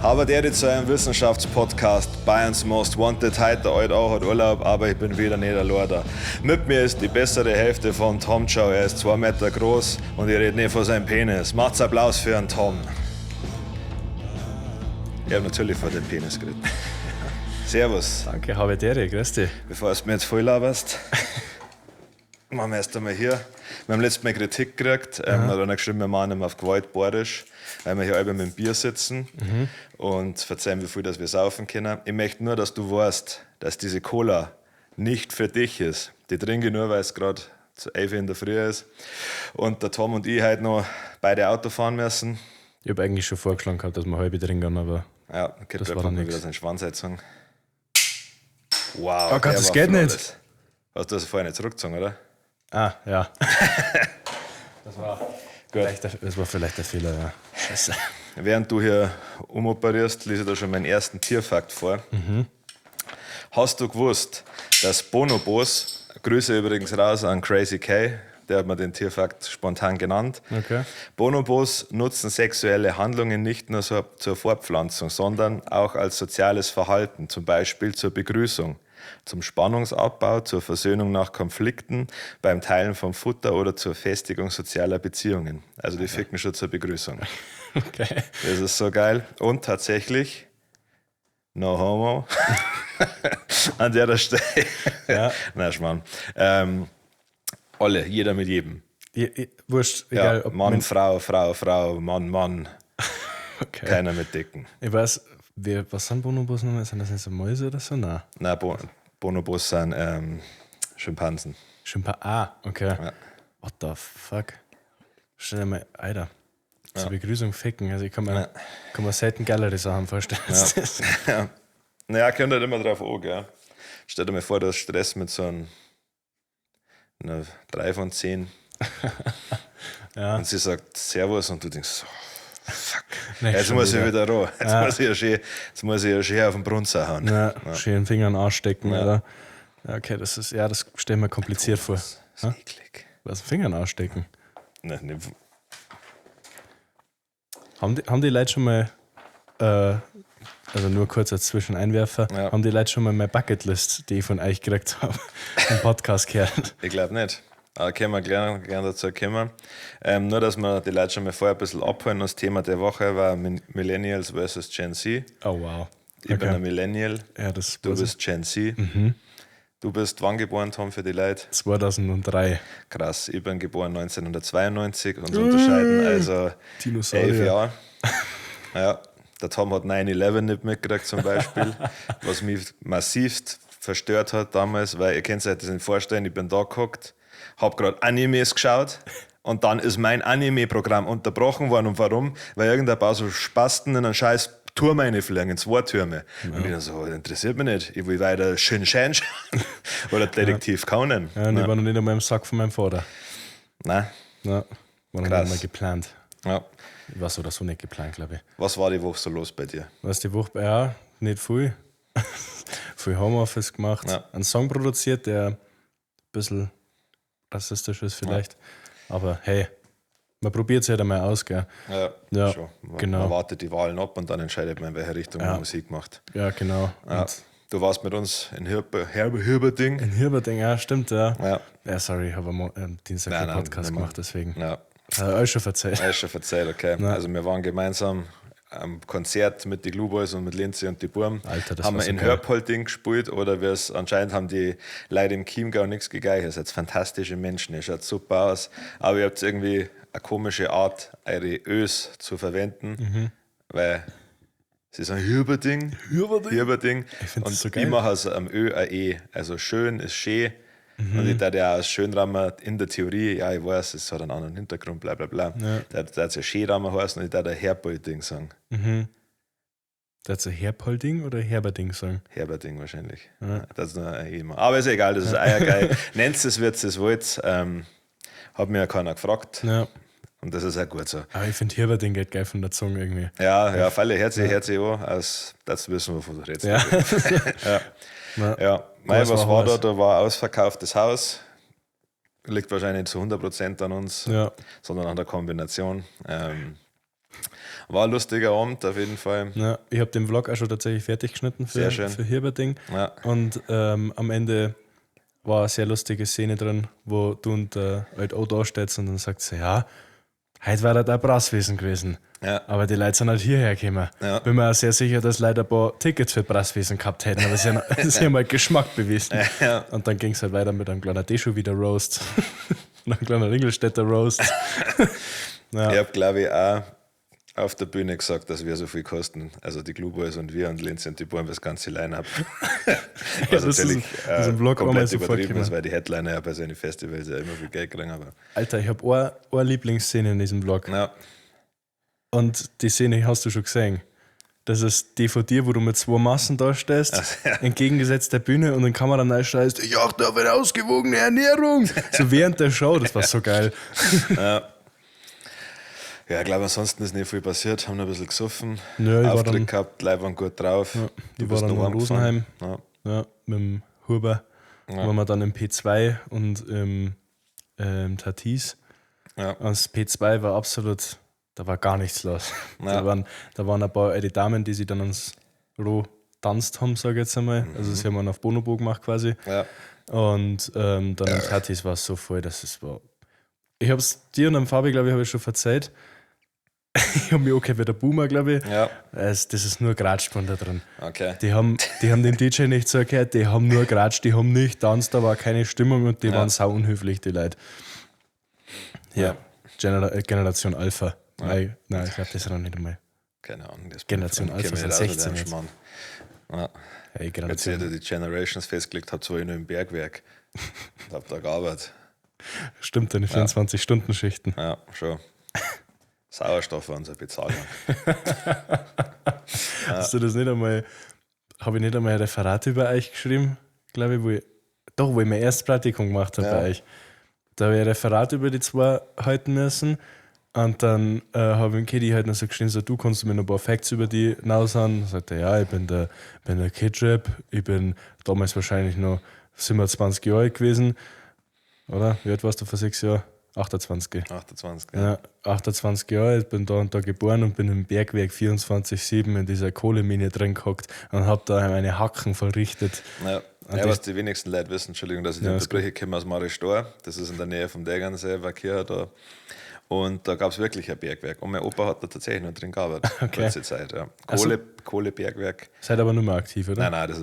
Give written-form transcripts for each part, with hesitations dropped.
Habedere zu einem Wissenschaftspodcast Bayerns Most Wanted. Heute der Alt auch hat Urlaub, aber ich bin wieder nicht allein da. Mit mir ist die bessere Hälfte von Tom Chow. Er ist 2 Meter groß und ich rede nicht von seinem Penis. Macht's Applaus für einen Tom. Ich habe natürlich von dem Penis geredet. Servus. Danke, habedere, grüß dich. Bevor du mir jetzt voll laberst, machen wir erst einmal hier. Wir haben letztes Mal Kritik gekriegt. Da hat einer geschrieben, wir machen immer auf Gewalt bayerisch, weil wir hier alle mit dem Bier sitzen und verzeihen, wie viel dass wir saufen können. Ich möchte nur, dass du weißt, dass diese Cola nicht für dich ist. Die trinke ich nur, weil es gerade zu 11 in der Früh ist. Und der Tom und ich heute noch beide Auto fahren müssen. Ich habe eigentlich schon vorgeschlagen gehabt, dass wir halbe trinken, aber Ja, okay, Das da war dann kommt mir nix. wieder sein Schwanz eingezogen. Wow. Oh Gott, der das war geht nicht. flawless. Hast du das vorher nicht zurückgezogen, oder? Ah, ja. Das war vielleicht der Fehler, ja. Scheiße. Während du hier umoperierst, lese ich da schon meinen ersten Tierfakt vor. Hast du gewusst, dass Bonobos, Grüße übrigens raus an Crazy K, der hat mir den Tierfakt spontan genannt. Okay. Bonobos nutzen sexuelle Handlungen nicht nur zur Fortpflanzung, sondern auch als soziales Verhalten, zum Beispiel zur Begrüßung, zum Spannungsabbau, zur Versöhnung nach Konflikten, beim Teilen von Futter oder zur Festigung sozialer Beziehungen. Also die ficken schon zur Begrüßung. Okay. Das ist so geil. Und tatsächlich, no homo, an der Stelle. Ja. Na, Schmarrn. Alle, jeder mit jedem. Wurscht, Ja, egal. Ob Mann, Frau, Frau, Frau, Mann, Mann. Okay. Keiner mit Dicken. Ich weiß, was sind Bonobos nochmal? Sind das nicht so Mäuse oder so? Nein. Nein, Bonobos sind Schimpansen. Ah, okay. Ja. What the fuck? Stell dir mal, Alter. Zur Begrüßung ficken. Also ich kann mir selten geilere Sachen vorstellen. als das. Ja. Naja, kommt halt immer drauf an, gell? Stell dir mal vor, du hast Stress mit so einer 3 von 10 Ja. und sie sagt Servus und du denkst so, fuck, Nee, jetzt schon muss ich wieder. wieder ran. Jetzt muss ich ja schön auf den Brunzer hauen. Ja, schön den Finger in den Arsch stecken, oder? Ja, okay, das ist, ja, das stell ich mir kompliziert vor. Das ist eklig. Was, Finger in den Arsch stecken? Ne, ne, Haben die Leute schon mal, also nur kurz als Zwischeneinwerfer, Ja. haben die Leute schon mal meine Bucketlist, die ich von euch gekriegt habe, im Podcast gehört? Ich glaube nicht. Aber können wir gern dazu kommen. Nur, dass wir die Leute schon mal vorher ein bisschen abholen. Das Thema der Woche war Millennials versus Gen Z. Oh, wow. Ich bin ein Millennial, Ja, das du bist Gen Z. Mhm. Du bist wann geboren, Tom, für die Leute? 2003. Krass, ich bin geboren 1992. Uns unterscheiden also Dinosaurier. 11 Jahre. Ja, der Tom hat 9-11 nicht mitgekriegt zum Beispiel, was mich massivst verstört hat damals, weil ihr könnt euch das nicht vorstellen, ich bin da gehockt, hab gerade Animes geschaut und dann ist mein Anime-Programm unterbrochen worden. Und warum? Weil irgendein paar so Spasten in einen scheiß Turm reinfliegen, in zwei Türme. Und ich dann so, interessiert mich nicht, ich will weiter Shin Chan schauen oder Detektiv Conan. Ja, und ich war noch nicht einmal im Sack von meinem Vater. Nein. Ja, war noch Krass. nicht einmal geplant. Ja. War so oder so nicht geplant, glaube ich. Was war die Woche so los bei dir? Was die Woche, ja, nicht viel. Viel Homeoffice gemacht, Ja. einen Song produziert, der ein bisschen rassistisch ist vielleicht. Aber hey, man probiert es halt einmal aus, gell? Ja, Ja, schon. Man, genau. Man wartet die Wahlen ab und dann entscheidet man, in welche Richtung man Musik macht. Ja, genau. Ja. Und Du warst mit uns in Hirberding. in Hirberding, ja, stimmt, ja. Ja. Ja, sorry, ich habe am Dienstag Nein, einen nein, Podcast nimmer. gemacht, deswegen. Ja, Hat er euch schon verzeiht. hast schon verzeiht, okay. Also wir waren gemeinsam am Konzert mit den Glue Boys und mit Lindsay und die Burm. Alter, das haben war wir so in geil. Hörpolding gespielt oder wir es anscheinend haben die Leute im Chiemgau nichts gegeben. Ihr seid fantastische Menschen, ihr schaut super aus. Aber ihr habt irgendwie eine komische Art, eure Ös zu verwenden, weil sie sagen Hüberding. Hüberding? Hüberding. Ich find das Und so geil. ich mache aus am Ö ein E. Also schön ist schön. Und ich dachte ja aus Schönrammer in der Theorie, ja, ich weiß, es hat einen anderen Hintergrund, bla bla bla. Ja. Da hat ja Schönrammer heißen und ich dachte Herbolding sagen. Der hat so Herpolding oder Herberding sagen? Herberding wahrscheinlich. Ja. Das ist nur ein E immer. Aber ist egal, das ist eiergeil. Nennt es, wird es wollt. Hat mir ja keiner gefragt. Ja. Und das ist auch gut so. Aber ich finde Herberding geht geil von der Zunge irgendwie. Ja, ja, Falle, herzlich, herzlich an. Aus, das wissen wir, wovon du redest. Ja. Ja. Ja. Ja, mei, Was was war war da? heiß? Da war ausverkauftes Haus. Liegt wahrscheinlich nicht zu 100% an uns, Ja. sondern an der Kombination. War ein lustiger Abend auf jeden Fall. Ja, ich habe den Vlog auch schon tatsächlich fertig geschnitten Sehr schön. für Hirberding. Ja. Und am Ende war eine sehr lustige Szene drin, wo du und der halt auch da stehst und dann sagt sie, ja, heute war da Brasswiesen gewesen. Ja. Aber die Leute sind halt hierher gekommen. Ja. Bin mir auch sehr sicher, dass Leute ein paar Tickets für Brasswiesen gehabt hätten, aber sie haben halt Geschmack bewiesen. Ja. Und dann ging es halt weiter mit einem kleinen Deschu wieder Roast und einem kleinen Ringelstädter Roast. Ja. Ich habe, glaube ich, auch auf der Bühne gesagt, dass wir so viel kosten. Also die Glue Boys und wir und Linz und die Buben das ganze Line-Up. Was das ist natürlich in diesem Vlog einmal komplett so übertrieben vorgekommen. ist, weil die Headliner ja bei seinen Festivals ja immer viel Geld kriegen. Aber Alter, ich habe eine Lieblingsszene in diesem Vlog. ja, Und die Szene hast du schon gesehen. Das ist die von dir, wo du mit zwei Massen da stehst, entgegengesetzt der Bühne und in die Kamera reinschreist, ich achte auf eine ausgewogene Ernährung. So während der Show, das war so geil. ja, ich glaube, ansonsten ist nicht viel passiert. Haben noch ein bisschen gesoffen, Nö, ich war Auftritt dann- gehabt, Leute waren gut drauf. Ja, Du ich war bist dann noch in Rosenheim. heimgefahren. Ja. Ja, mit dem Huber. Waren wir dann im P2 und im Tatis. Ja. Und das P2 war absolut, da war gar nichts los. Ja. Da waren ein paar alte Damen, die sich dann ans Roh tanzt haben, sage ich jetzt einmal. Also sie haben einen auf Bonobo gemacht quasi. Ja. Und dann im Tatis war es so voll, dass es war. Ich habe es dir und dem Fabi, glaube ich, habe ich schon verzeiht. Ich habe mich okay wie der Boomer, glaube ich. Ja, Das ist nur Gratschbund da drin. okay. Die haben dem DJ nicht zugehört, die haben nur geratscht, die haben nicht tanzt, da war keine Stimmung und die waren sau unhöflich, die Leute. Ja, Generation Alpha. Nein, nein, ich glaube, das ist noch nicht einmal. Keine Ahnung. Das Generation kenn Alpha mich sind nicht aus mit 16 dem jetzt. Schmarrn. Ja. Hey, Als Generation. ich da die Generations festgelegt habe, war ich noch im Bergwerk und hab da gearbeitet. Stimmt, deine 24-Stunden-Schichten. Ja, schon. Sauerstoff war unsere Bezahlung. Hast du das nicht einmal, habe ich nicht einmal ein Referat über euch geschrieben, glaube ich, wo ich, doch, wo ich mein erstes Praktikum gemacht habe Ja. bei euch. Da habe ich ein Referat über die zwei halten müssen und dann habe ich dem Kiddy halt noch so geschrieben, so, du kannst du mir noch ein paar Facts über die raushauen? Dann sagt er, ja, ich bin der Kid-Rap, ich bin damals wahrscheinlich noch 27 Jahre alt gewesen, oder? Wie alt warst du vor 6 Jahren? 28. 28, ja. Ja, 28 Jahre, ich bin da und da geboren und bin im Bergwerk 24-7 in dieser Kohlemine drin gehockt und hab da meine Hacken verrichtet. Ja, Und ja, das- was die wenigsten Leute wissen, Entschuldigung, dass ich die Ja, ist unterbreche, ich komme aus Maristor, das ist in der Nähe vom Tegernsee, Vakir da. Und da gab es wirklich ein Bergwerk. Und mein Opa hat da tatsächlich noch drin gearbeitet. Okay. Kurze Zeit, ja. Ach so. Kohlebergwerk. Seid aber nicht mehr aktiv, oder? Nein, nein, das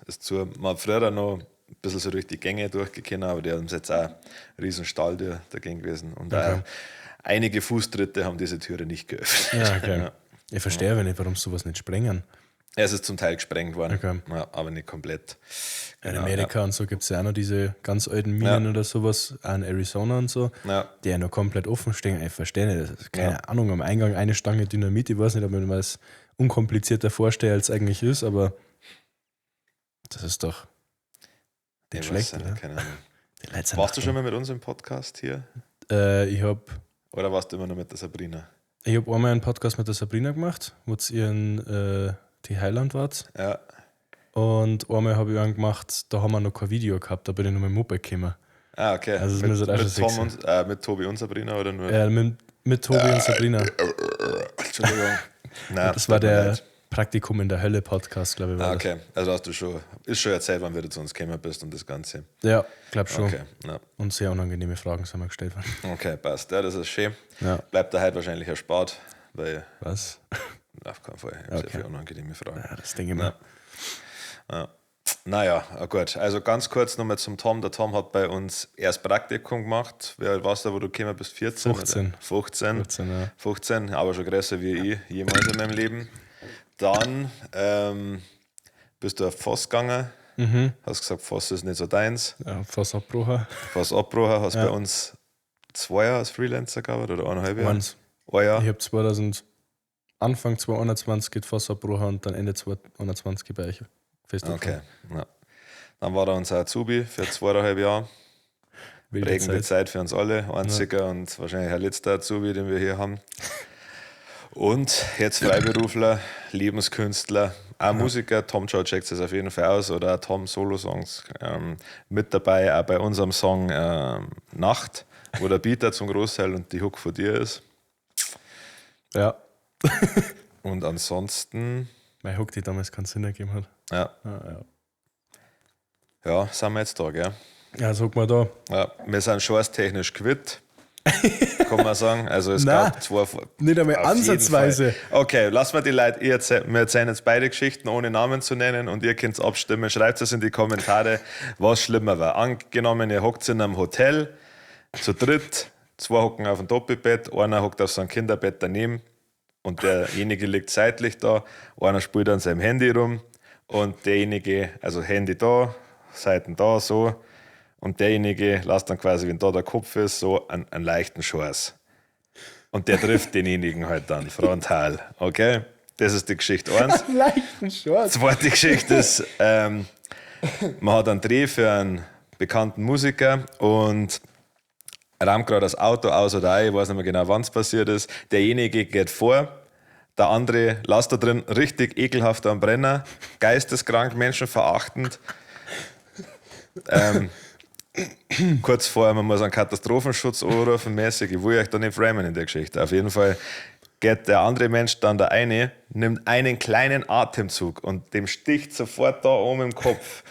ist zu. Man hat früher noch ein bisschen so durch die Gänge durchgekommen, aber die haben jetzt auch einen riesen Stall dagegen gewesen. Und Okay. auch einige Fußtritte haben diese Türe nicht geöffnet. Ja, okay. Ja. Ich verstehe aber nicht, warum sowas nicht sprengen. Ja, es ist zum Teil gesprengt worden, Okay. ja, aber nicht komplett. In Genau, Amerika und so gibt es ja auch noch diese ganz alten Minen oder sowas, auch in Arizona und so, Ja. die ja noch komplett offen stehen. Ich verstehe nicht, das ist keine Ahnung, am Eingang eine Stange Dynamit, ich weiß nicht, ob man das unkomplizierter vorstellt, als es eigentlich ist, aber das ist doch nicht Ich schlecht, weiß oder? nicht, keine Ahnung. Die Leute sind Warst du doch schon mal mit uns im Podcast hier? Ich habe Oder warst du immer nur mit der Sabrina? ich hab einmal einen Podcast mit der Sabrina gemacht, wo sie in die Highland wart. Ja, Und einmal habe ich einen gemacht, da haben wir noch kein Video gehabt, da bin ich noch mit dem Moped gekommen. Ah, okay. Also es müssen auch schon mit, Tom sechs und, mit Tobi und Sabrina oder nur? Mit Tobi und Sabrina. Entschuldigung. Nein, Das war tut mir der leid. Praktikum in der Hölle Podcast, glaube ich. War Ah, okay. Also hast du schon, ist schon erzählt, wann wieder zu uns gekommen bist und das Ganze. das. Ja, glaub schon. Okay, ja. Und sehr unangenehme Fragen sind mir gestellt worden. Okay, passt. Ja, das ist schön. Ja. Bleibt da heute wahrscheinlich erspart, weil Was? auf keinen Fall. Ich habe Okay. sehr viele unangenehme Fragen. Ja, das denke ich mir. Ja. Naja, gut. Also ganz kurz nochmal zum Tom. Der Tom hat bei uns erst Praktikum gemacht. Wie alt warst du, wo du gekommen bist? 14? 15. Oder? 15. 15, ja. 15, aber schon größer wie ich jemals in meinem Leben. Dann bist du auf Voss gegangen. Hast gesagt, Voss ist nicht so deins. Ja, fast abbrochen. Voss abbrochen, hast bei uns 2 Jahre als Freelancer gearbeitet oder 1,5 Jahre? Eins. Ein Jahr. Ich habe Anfang 2021 geht fast abbrochen und dann Ende 2021 bei euch fest Okay. Ja. Dann war er unser Azubi für 2,5 Jahre. Wilde Prägende Zeit. Zeit für uns alle. Einziger und wahrscheinlich auch letzter Azubi, den wir hier haben. Und jetzt Freiberufler, Lebenskünstler, auch Musiker. Tom Joe checkt es auf jeden Fall aus oder auch Tom Solo-Songs mit dabei, auch bei unserem Song Nacht, wo der Beater zum Großteil und die Hook von dir ist. Ja, Und ansonsten, Mein Hock, die damals keinen Sinn ergeben hat. ja, Ah, ja. ja, sind wir jetzt da, gell? Ja, sag mal da. Ja, wir sind scheißtechnisch quitt, kann man sagen. Also es Nein, gab zwei. nicht einmal Auf jeden ansatzweise. Fall. Okay, lassen wir die Leute, wir erzählen jetzt beide Geschichten, ohne Namen zu nennen, und ihr könnt abstimmen. Schreibt es in die Kommentare, was schlimmer war. Angenommen, ihr hockt in einem Hotel zu dritt, zwei hocken auf dem Doppelbett, einer hockt auf so einem Kinderbett daneben und derjenige liegt seitlich da, einer spielt an seinem Handy rum und derjenige, also Handy da, Seiten da, so, und derjenige lässt dann quasi, wenn da der Kopf ist, so einen leichten Scheiß. Und der trifft denjenigen halt dann frontal. Okay? Das ist die Geschichte 1. Leichten Scheiß. Zweite Geschichte ist, man hat einen Dreh für einen bekannten Musiker und rammt gerade das Auto aus oder ein, ich weiß nicht mehr genau, wann es passiert ist. Derjenige geht vor, der andere lässt da drin richtig ekelhaft am Brenner, geisteskrank, menschenverachtend. Kurz vorher, man muss einen Katastrophenschutz anrufen, mäßig. Ich will euch da nicht framen in der Geschichte. Auf jeden Fall geht der andere Mensch dann da eine, nimmt einen kleinen Atemzug und dem sticht sofort da oben im Kopf.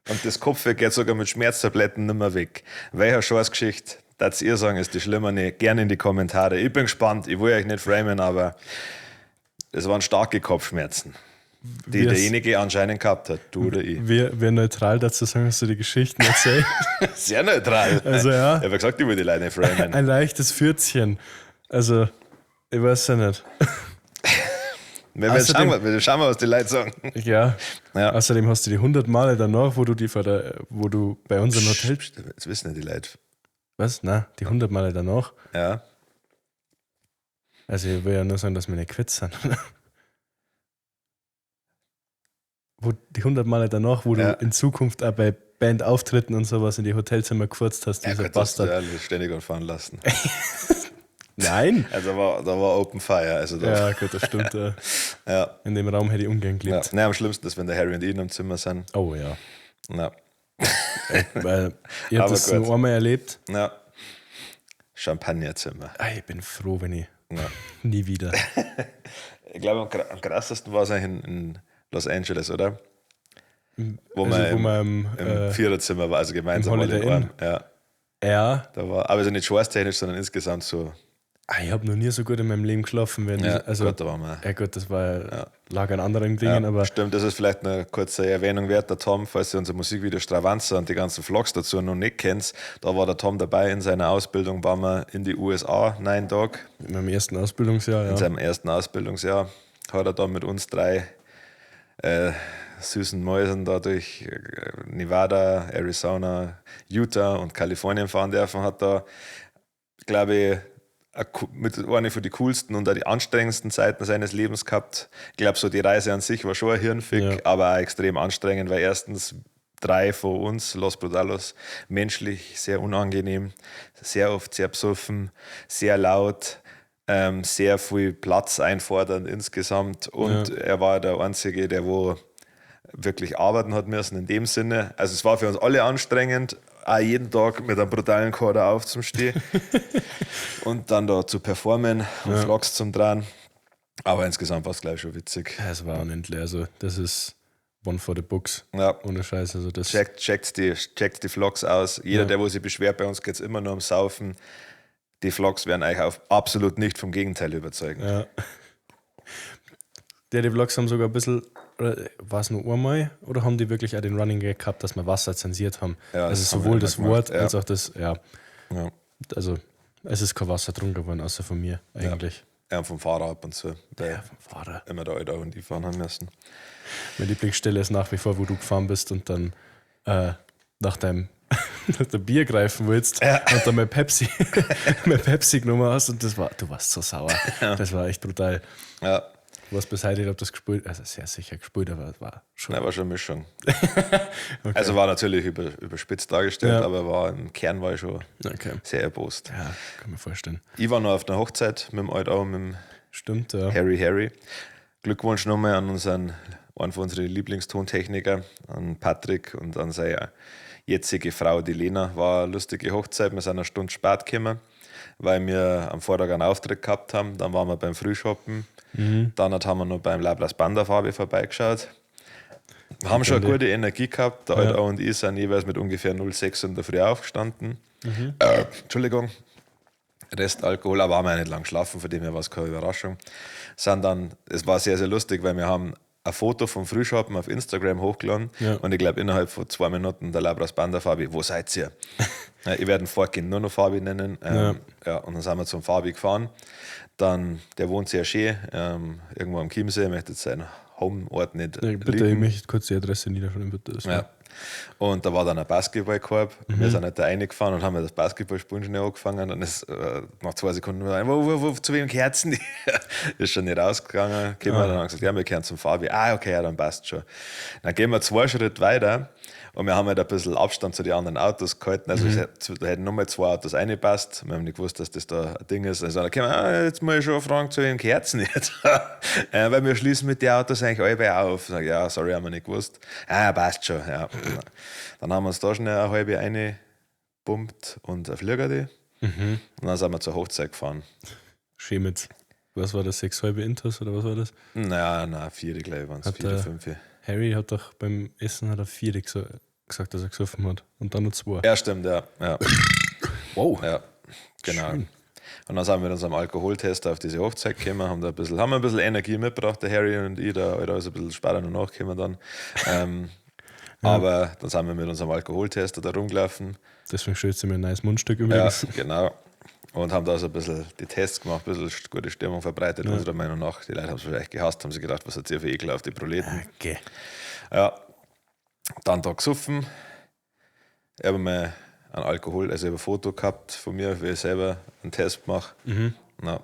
Und das Kopfweh geht sogar mit Schmerztabletten nicht mehr weg. Welcher Scheißgeschichte, das ihr sagen, ist die schlimmere? Gerne in die Kommentare. Ich bin gespannt, ich will euch nicht framen, aber es waren starke Kopfschmerzen, die derjenige anscheinend gehabt hat, du oder ich. Wir neutral dazu sagen, dass du die Geschichten erzählst. Sehr neutral. Also ja. Ich habe gesagt, ich will die Leute nicht framen. Ein leichtes Fürzchen. Also, ich weiß ja nicht. Wir schauen mal, was die Leute sagen. Ja. Ja. Außerdem hast du die 100 Male danach, wo du die vor der, wo du bei uns im Hotel. Das wissen ja die Leute. Was? Nein, die 100 Male danach. Ja. Also, ich will ja nur sagen, dass wir nicht quitt sind. Wo die 100 Male danach, wo Ja. du in Zukunft auch bei Bandauftritten und sowas in die Hotelzimmer gefurzt hast, Ja, dieser gut, das Bastard. ja, ständig und fahren lassen. Nein! Also da war Open Fire. Also da, Ja, gut, das stimmt. Ja. ja. In dem Raum hätte ich ungern Ja. gelebt. Nein, am schlimmsten ist, wenn der Harry und ich im Zimmer sind. Oh ja. Ja. Weil ich habe Aber das gut. nur einmal erlebt. Ja. Champagnerzimmer. Ah, ich bin froh, wenn ich Ja. nie wieder. Ich glaube, am krassesten war es eigentlich in Los Angeles, oder? Wo Also, man wo man im im, Viererzimmer war, also gemeinsam im alle in Holiday einem. Ja, ja, da war, aber also nicht schweißtechnisch, sondern insgesamt so. ah, ich habe noch nie so gut in meinem Leben geschlafen. Während Ja, ich, also, gut, da waren wir. ja gut, das war, lag an anderen Dingen, Ja, aber stimmt, das ist vielleicht eine kurze Erwähnung wert. Der Tom, falls ihr unser Musikvideo Stravanza und die ganzen Vlogs dazu noch nicht kennt, da war der Tom dabei in seiner Ausbildung, waren wir in die USA, 9 Tage. in meinem ersten Ausbildungsjahr, In ja. seinem ersten Ausbildungsjahr hat er da mit uns drei süßen Mäusen da durch Nevada, Arizona, Utah und Kalifornien fahren dürfen. Hat da, glaube ich, mit eine von den coolsten und auch die anstrengendsten Zeiten seines Lebens gehabt. Ich glaube, so die Reise an sich war schon ein Hirnfick, Ja. aber auch extrem anstrengend, weil erstens drei von uns, Los Brutalos, menschlich sehr unangenehm, sehr oft sehr besoffen, sehr laut, sehr viel Platz einfordernd insgesamt. Und Ja. er war der Einzige, der wo wirklich arbeiten hat müssen in dem Sinne. Also es war für uns alle anstrengend, auch jeden Tag mit einem brutalen Kader aufzustehen und dann da zu performen und Vlogs zum Dran. Aber insgesamt war es, glaube ich, schon witzig. Ja, Es war unendlich. Also, das ist one for the books. Ja. Ohne Scheiß. Also, das, Checkt die Vlogs aus. Jeder, Ja. der wo sich beschwert, bei uns geht es immer nur um Saufen. Die Vlogs werden euch auf absolut nicht vom Gegenteil überzeugen. Ja. Ja, die Vlogs haben sogar ein bisschen, war es nur einmal oder haben die wirklich auch den Running Gag gehabt, dass wir Wasser zensiert haben? Ja, also das haben wir sowohl immer das gemacht, Wort ja. als auch das, ja. Ja. Also es ist kein Wasser getrunken worden, außer von mir eigentlich. Ja, vom Fahrer ab und zu. Weil Ja, vom Fahrer. immer da Alter und ich fahren haben müssen. Meine Lieblingsstelle ist nach wie vor, wo du gefahren bist und dann nach deinem nach dem Bier greifen willst und dann mein Pepsi, mein Pepsi genommen hast und das war, du warst so sauer. Das war echt brutal. Ja, Du warst bis heute nicht, ob das gespült, also sehr sicher gespült, aber es war schon. nein, war schon eine Mischung. Also war natürlich überspitzt dargestellt, Ja. aber war im Kern war ich schon Okay. sehr erbost. Ja, kann mir vorstellen. Ich war noch auf einer Hochzeit mit dem Alt mit dem Stimmt, ja. Harry. Glückwunsch nochmal an einen von unseren Lieblingstontechniker, an Patrick und an seine jetzige Frau, die Lena. War eine lustige Hochzeit, wir sind eine Stunde spät gekommen. weil wir am Vortag einen Auftritt gehabt haben. Dann waren wir beim Frühschoppen. Dann haben wir noch beim Labras Banda Fabi vorbeigeschaut. Haben schon eine gute Energie gehabt. Der Alter und ich sind jeweils mit ungefähr 0,6 in der Früh aufgestanden. Entschuldigung. Restalkohol, aber haben wir auch nicht lang geschlafen, von dem her war es keine Überraschung. Sind dann, es war sehr, sehr lustig, weil wir haben ein Foto vom Frühschoppen auf Instagram hochgeladen und ich glaube innerhalb von 2 Minuten der Labras Banda Fabi, wo seid ihr? Ja, ich werde ihn fortgehend nur noch Fabi nennen. Ja, und dann sind wir zum Fabi gefahren. Dann, der wohnt sehr schön, irgendwo am Chiemsee, ich möchte jetzt seinen Homeort nicht Ja, bitte, lügen. Ich möchte kurz die Adresse niederschreiben, bitte. Das Ja. Und da war dann ein Basketballkorb. Wir sind halt da reingefahren und haben das Basketballspielen schnell angefangen. Und dann ist nach 2 Sekunden wieder ein, zu wem gehört's denn? Ist schon nicht rausgegangen. Gehen wir dann und gesagt, ja, wir gehören zum Fabi. Ah, okay, ja, dann passt schon. Dann gehen wir 2 Schritte weiter und wir haben halt ein bisschen Abstand zu den anderen Autos gehalten. Also da hätten nochmal 2 Autos reingepasst. Wir haben nicht gewusst, dass das da ein Ding ist. Also dann können wir, jetzt muss ich schon fragen, zu wem gehört's denn jetzt? Weil wir schließen mit den Autos eigentlich alle auf. Sag, ja, sorry, haben wir nicht gewusst. Ah, passt schon, ja. Dann haben wir uns da schnell eine halbe reingepumpt und ein Flieger. Und dann sind wir zur Hochzeit gefahren. Schön mit, was war das, 6 halbe Intos oder was war das? Naja, nein, 4, glaube ich, waren's. Hat 4, der 5. Harry hat doch beim Essen hat er 4 gesagt, dass er gesoffen hat. Und dann noch 2. Ja, stimmt, ja. Ja. Wow. Ja, genau. Schön. Und dann sind wir mit unserem Alkoholtester auf diese Hochzeit gekommen, haben da ein bisschen, haben ein bisschen Energie mitgebracht, der Harry und ich, da Alter, ist ein bisschen später noch nachgekommen dann. Aber dann sind wir mit unserem Alkoholtester da rumgelaufen. Deswegen stellst du mir ein neues Mundstück Ja, übrigens. genau. Und haben da so ein bisschen die Tests gemacht, ein bisschen gute Stimmung verbreitet, unserer Meinung nach. Die Leute haben es vielleicht gehasst, haben sich gedacht, was hat ihr für ekelhafte Proleten. Okay. Ja. Dann da gesoffen. Ich habe mal einen Alkohol, also ich habe ein Foto gehabt von mir, wie ich selber einen Test mache. Na,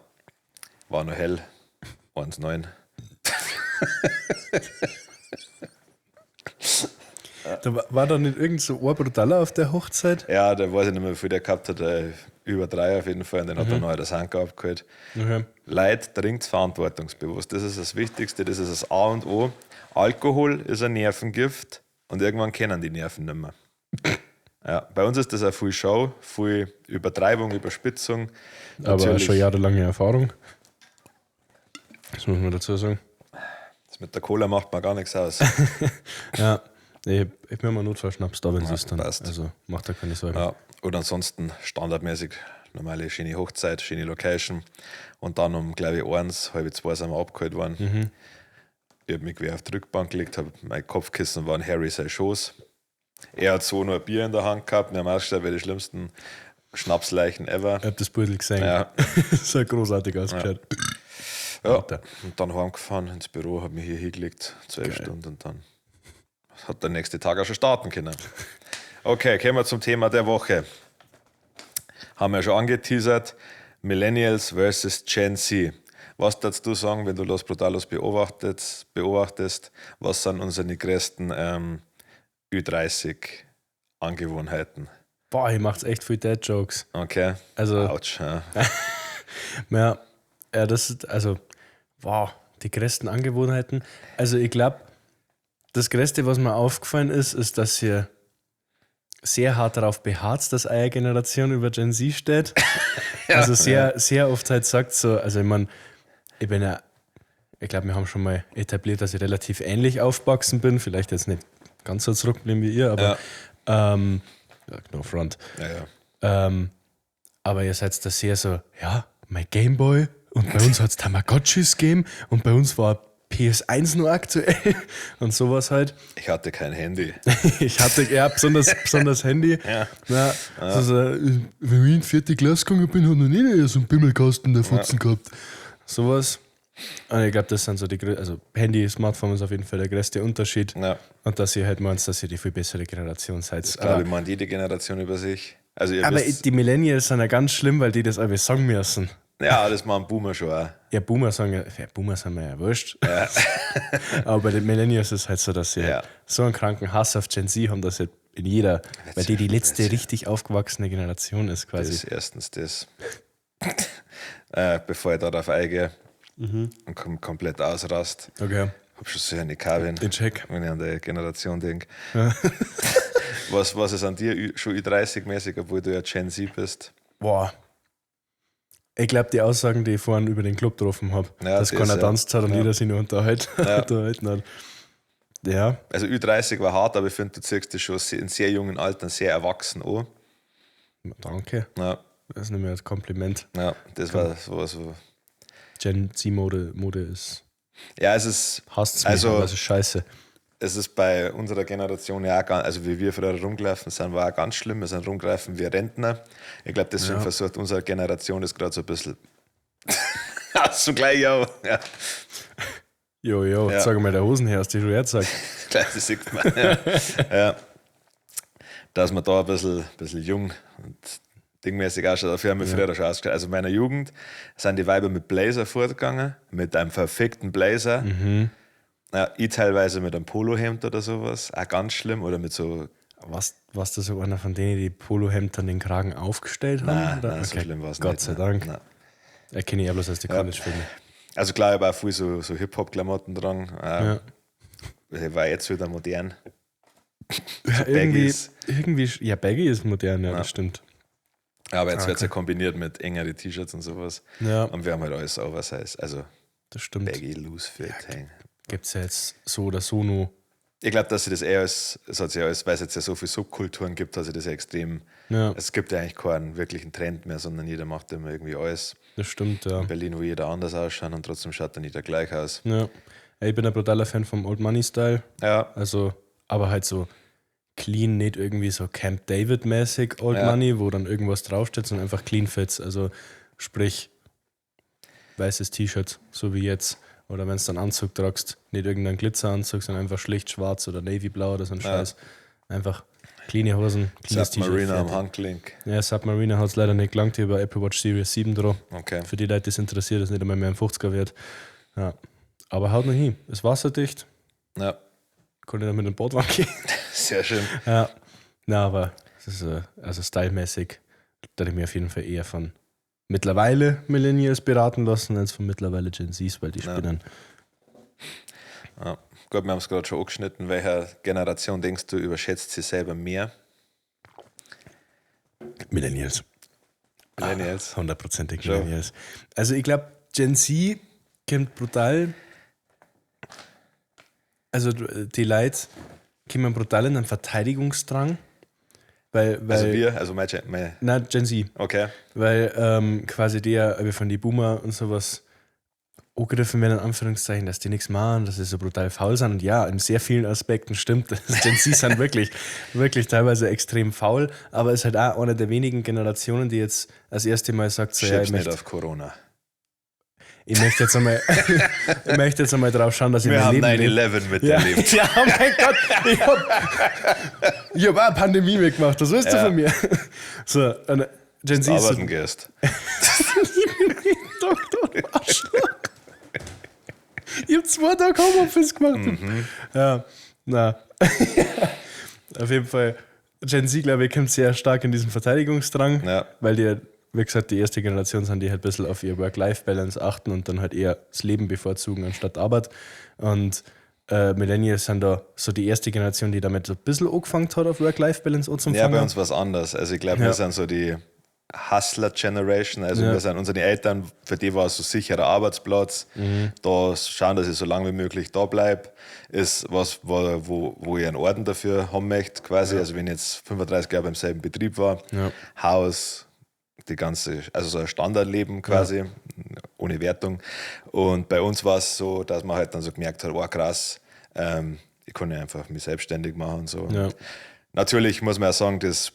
war noch hell. 1,9. Da war da nicht irgend so ein Brutaler auf der Hochzeit? Ja, da weiß ich nicht mehr, wie viel der gehabt hat. Über 3 auf jeden Fall. Und den hat er noch das Handgab abgeholt. Leid trinkt verantwortungsbewusst. Das ist das Wichtigste, das ist das A und O. Alkohol ist ein Nervengift und irgendwann kennen die Nerven nicht mehr. Ja, bei uns ist das auch viel Show, viel Übertreibung, Überspitzung. Aber Natürlich, schon jahrelange Erfahrung. Das muss man dazu sagen. Das mit der Cola macht man gar nichts aus. Ja, ich hab mir mal Notfallschnaps da, wenn es ist dann. passt. Also macht da keine Sorgen. Ja, und ansonsten standardmäßig normale schöne Hochzeit, schöne Location. Und dann um, glaube ich, 1, 1:30 sind wir abgeholt worden. Ich hab mich quer auf die Rückbank gelegt, hab, mein Kopfkissen war in Harry sein Schoß. Er hat so nur ein Bier in der Hand gehabt. Wir haben ausgeschaut wie die schlimmsten Schnapsleichen ever. Ich hab das Beutel gesehen. Ja. Das hat großartig ausgeschaut. Ja. Alter. Und dann heimgefahren ins Büro, hab mich hier hingelegt, 12 Geil. Stunden und dann hat der nächste Tag auch schon starten können. Okay, kommen wir zum Thema der Woche. Haben wir schon angeteasert. Millennials versus Gen Z. Was würdest du sagen, wenn du Los Brutalos beobachtest? Was sind unsere größten Ü30 Angewohnheiten? Boah, ihr macht's echt viel Dad-Jokes. Okay. Also, Autsch. Ja. Ja, ja, das ist, also, wow, die größten Angewohnheiten. Also, ich glaub, das Größte, was mir aufgefallen ist, ist, dass ihr sehr hart darauf beharrt, dass eure Generation über Gen Z steht. Also sehr, sehr oft halt sagt so, also ich mein, ich bin ja, ich glaub, wir haben schon mal etabliert, dass ich relativ ähnlich aufgewachsen bin, vielleicht jetzt nicht ganz so zurückgeblieben wie ihr, aber ja, no front. Ja, ja. Aber ihr seid da sehr so, ja, mein Gameboy und bei uns hat's Tamagotchis gegeben und bei uns war PS1 nur aktuell und sowas halt. Ich hatte kein Handy. Ich hatte, ja, besonders Handy. Ja. Ja, also, wenn ich in die 4. Klasse gegangen bin, hat noch nicht so einen Bimmelkasten der Fotzen gehabt. Sowas. Und ich glaub, das sind so die also Handy, Smartphone ist auf jeden Fall der größte Unterschied. Ja. Und dass ihr halt meint, dass ihr die viel bessere Generation seid. Das glaube ich, meint jede Generation über sich. Also ihr Aber wisst, die Millennials sind ja ganz schlimm, weil die das alle sagen müssen. Ja, das machen Boomer schon auch. Ja, Boomer sagen ja, ja, Boomer sind mir ja wurscht. Ja. Aber bei den Millennials ist es halt so, dass sie Ja. so einen kranken Hass auf Gen Z haben, dass sie in jeder, weil die die letzte Witzig. richtig aufgewachsene Generation ist quasi. Das ist erstens das. Bevor ich darauf eingehe und komplett ausrast. Okay. Hab schon so eine Kabin, Den Check. wenn ich an die Generation denk. Ja. Was ist an dir schon Ü30-mäßig, obwohl du ja Gen Z bist? Boah. Ich glaube, die Aussagen, die ich vorhin über den Club getroffen habe, Ja, dass das, keiner ja. tanzt hat und Ja. jeder sich nur unterhalten hat. Ja, Also Ü30 war hart, aber ich finde, du ziehst dich schon in sehr jungen Alter sehr erwachsen an. danke. Ja, Das ist nicht mehr als Kompliment. ja, das war sowas. So. Gen Z-Mode Mode ist. Ja, es ist, Hasst mich, Also- aber es ist scheiße. es ist bei unserer Generation ja auch ganz, also wie wir früher rumgelaufen sind, war auch ganz schlimm. Wir sind rumgelaufen wie Rentner. Ich glaube, deswegen Ja. versucht unsere Generation das gerade so ein bisschen. so gleich, ja. Ja, Jo, jo, Ja. sag mal der Hosen her, hast du schon herzeigt. gleich, das sieht man. Ja. Ja. Dass man da ein bisschen jung und dingmäßig ausschaut. Dafür haben wir früher schon ausgeschaut. Also in meiner Jugend sind die Weiber mit Blazer fortgegangen, mit einem verfickten Blazer. Mhm. Ja, ich teilweise mit einem Polohemd oder sowas, auch ganz schlimm. Oder mit so Was, warst du so einer von denen, die Polohemd an den Kragen aufgestellt haben? Nein, oder? nein, so schlimm war es Gott nicht. sei nein, Dank. Nein. Erkenne ich ja bloß aus den College-Filmen. Also klar, ich habe auch viel so Hip-Hop-Klamotten dran. Ja. Ich war jetzt wieder modern. Ja, irgendwie, Baggies. irgendwie, ja, Baggy ist modern, ja, das stimmt. Aber jetzt wird es ja kombiniert mit engeren T-Shirts und sowas. Ja, Und wir haben halt alles Oversize. Also das stimmt. Baggy, Loose Fit. Hey. Gibt es ja jetzt so oder so nur. Ich glaube, dass sie das eher als, es hat sich alles, weil es jetzt ja so viele Subkulturen gibt, hat sich das ja extrem. Ja, Es gibt ja eigentlich keinen wirklichen Trend mehr, sondern jeder macht immer irgendwie alles. das stimmt, ja. In Berlin, wo jeder anders ausschaut und trotzdem schaut dann jeder gleich aus. Ja. Ich bin ein brutaler Fan vom Old Money Style. Ja, Also, aber halt so clean, nicht irgendwie so Camp David-mäßig Old Ja. Money, wo dann irgendwas draufsteht, sondern einfach clean fits. Also, sprich, weißes T-Shirt, so wie jetzt. Oder wenn du dann Anzug tragst, nicht irgendeinen Glitzeranzug, sondern einfach schlicht schwarz oder navyblau oder so ein Ja. Scheiß. Einfach cleane Hosen, cleanes T-Shirt. Submariner am fertig. Handgelenk. Ja, Submariner hat es leider nicht gelangt hier bei Apple Watch Series 7 drauf. Okay. Für die Leute, die es interessiert, ist nicht einmal mehr ein 50er wert. Ja. Aber haut noch hin. Ist wasserdicht, Ja, konnte dann mit dem Boot gehen. sehr schön. Ja. Na, aber es ist, also stylmäßig, da ich mir auf jeden Fall eher von mittlerweile Millennials beraten lassen, als von mittlerweile Gen Zs, weil die Ja. spinnen. Ja. Gut, wir haben es gerade schon angeschnitten. Welcher Generation denkst du, überschätzt sie selber mehr? Millennials. Millennials. Hundertprozentig Schon. Millennials. Also ich glaube, Gen Z kommt brutal. Also die Leute kommen brutal in einen Verteidigungsdrang. Weil Also wir, also mein na, Gen Z. okay. Weil quasi die ja von die Boomer und sowas angegriffen werden, in Anführungszeichen, dass die nichts machen, dass sie so brutal faul sind. Und ja, in sehr vielen Aspekten stimmt das. Gen Z sind wirklich, wirklich teilweise extrem faul, aber ist halt auch eine der wenigen Generationen, die jetzt das erste Mal sagt, so, ja, Schieb's ich nicht möchte, auf Corona. ich möchte jetzt einmal, ich möchte jetzt einmal drauf schauen, dass ich Wir mein haben Leben lebe. 9-11 miterlebt. Ja, ja, oh mein Gott, ich hab auch eine Pandemie mitgemacht, das weißt du Ja. von mir. So, und Gen Z ist so Arbeiten gehst. Doktor, du Arschloch. Ich hab 2 Tage Homeoffice gemacht. Mhm. Ja, na. Auf jeden Fall, Gen Z, glaube ich, kommt sehr stark in diesen Verteidigungsdrang, Ja. weil die, wie gesagt, die erste Generation sind, die halt ein bisschen auf ihr Work-Life-Balance achten und dann halt eher das Leben bevorzugen anstatt Arbeit. Und Millennials sind da so die erste Generation, die damit so ein bisschen angefangen hat, auf Work-Life-Balance Ja, anzufangen. bei uns war es anders. Also ich glaube, Ja. wir sind so die Hustler-Generation. Also Ja. wir sind unsere Eltern, für die war es so sicherer Arbeitsplatz. Mhm. Da schauen, dass ich so lange wie möglich da bleibe, ist was, wo ich einen Orden dafür haben möchte, quasi. Also wenn ich jetzt 35 Jahre beim selben Betrieb war, Ja. Haus, die ganze, also so ein Standardleben quasi, ohne Wertung. Und bei uns war es so, dass man halt dann so gemerkt hat, oh krass, ich kann ja einfach mich selbstständig machen und so. Ja. Und natürlich muss man ja sagen, dass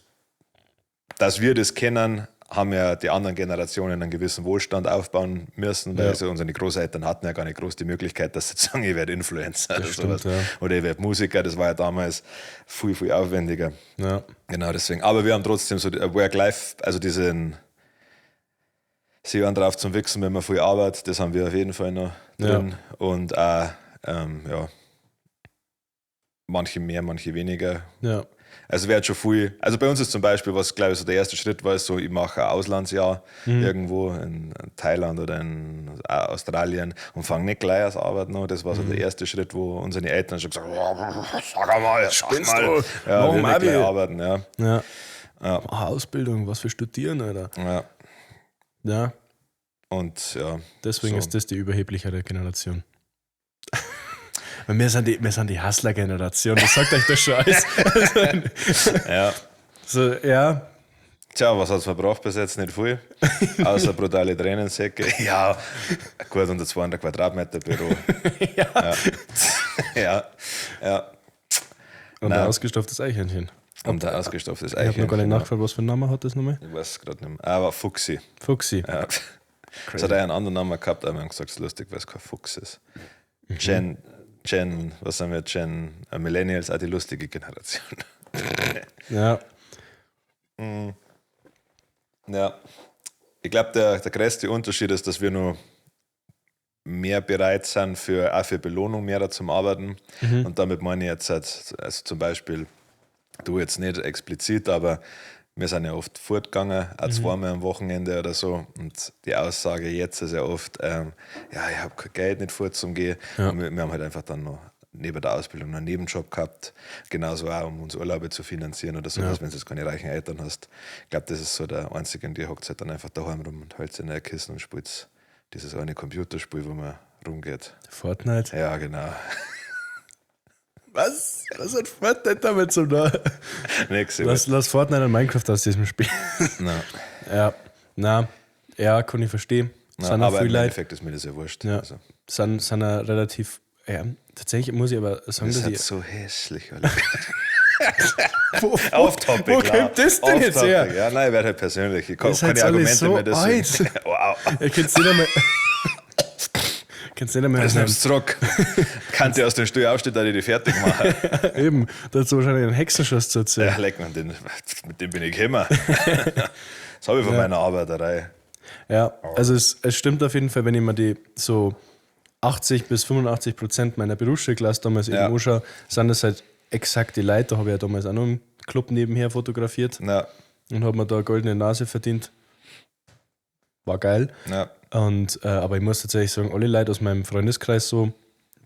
wir das kennen, haben ja die anderen Generationen einen gewissen Wohlstand aufbauen müssen, weil Ja. also unsere Großeltern hatten ja gar nicht groß die Möglichkeit, dass sie sagen, ich werde Influencer oder stimmt, sowas. ja. Oder ich werde Musiker, das war ja damals viel, viel aufwendiger. Ja. Genau, deswegen. Aber wir haben trotzdem so die Work-Life, also diesen sie hören drauf zum Wichsen, wenn man viel arbeitet, das haben wir auf jeden Fall noch drin. Und auch, ja, manche mehr, manche weniger. Ja. Also wäre schon viel. Also bei uns ist zum Beispiel, was glaube ich so der erste Schritt war, ist so, ich mache ein Auslandsjahr irgendwo in Thailand oder in Australien und fange nicht gleich als Arbeit an. Das war so der erste Schritt, wo unsere Eltern schon gesagt haben, oh, sag einmal, sag Spinnst mal. du? Ja, Nach wir dem nicht gleich Abi. arbeiten, ja. Ja. Ja. Ah, Ausbildung, was für Studieren, Alter. Ja. Ja. Und ja. Deswegen so. ist das die überheblichere Generation. Weil wir sind die Hustler-Generation, das sagt euch der Scheiß. Ja. So, ja. Tja, was hat's verbraucht bis jetzt? Nicht viel. Außer brutale Tränensäcke. Ja, gut, unter 200 Quadratmeter Büro. Ja. Ja. Ja. Ja. Und Nein. ein ausgestopftes Eichhörnchen. Und ein ausgestopftes Ich habe Eichhörnchen. noch gar nicht nachgefragt, was für einen Namen hat das nochmal? Ich weiß es gerade nicht mehr. Aber Fuchsi. Fuchsi. Ja. Es hat auch einen anderen Namen gehabt, aber wir haben gesagt, es ist lustig, weil es kein Fuchs ist. Mhm. Gen, was sagen wir, Gen Millennials, auch die lustige Generation. Ja. Ja. Ich glaube, der größte Unterschied ist, dass wir nur mehr bereit sind, auch für Belohnung mehr zum Arbeiten. Und damit meine ich jetzt, halt, also zum Beispiel, du jetzt nicht explizit, aber wir sind ja oft fortgegangen, auch zweimal am Wochenende oder so. Und die Aussage jetzt ist ja oft, ja, ich habe kein Geld, nicht fort zum Gehen. Ja. Und wir haben halt einfach dann noch neben der Ausbildung noch einen Nebenjob gehabt. Genauso auch, um uns Urlaube zu finanzieren oder sowas, Ja. wenn du jetzt keine reichen Eltern hast. Ich glaube, das ist so der Einzige, und die hockt halt dann einfach daheim rum und hält sich in ein Kissen und spielt dieses eine Computerspiel, wo man rumgeht. Fortnite. Ja, genau. Was? Was hat Fortnite damit zu tun? Nächste Lass Fortnite und Minecraft aus diesem Spiel. Nein. Ja. Na, ja, kann ich verstehen. Na, Sind auch aber viel im Leute. Endeffekt ist mir das ja wurscht. Ja. Also, Sind auch relativ. Ja, tatsächlich muss ich aber sagen, das dass ist halt ich. so hässlich. Alter. Wo, Off-Topic. wo klar. kommt das denn jetzt Off-topic. her? Ja, nein, ich werde halt persönlich. Ich kann Ihr seid keine alle Argumente so mehr deswegen. alt. Wow. Ihr könnt nicht einmal. Könnt nicht einmal. Das nimmst du zurück. Kann dir aus dem Stuhl aufstehen, dass ich die fertig mache. Eben, dazu wahrscheinlich einen Hexenschuss zu erzählen. Ja, leck man, den, mit dem bin ich gekommen. Das habe ich von meiner Arbeiterei. Ja, also es stimmt auf jeden Fall, wenn ich mir die so 80 bis 85% meiner Berufsschulklasse damals eben Ja. anschaue, sind das halt exakt die Leute. Da habe ich ja damals auch noch im Club nebenher fotografiert Na, und habe mir da eine goldene Nase verdient. War geil. na, Und, aber ich muss tatsächlich sagen, alle Leute aus meinem Freundeskreis so,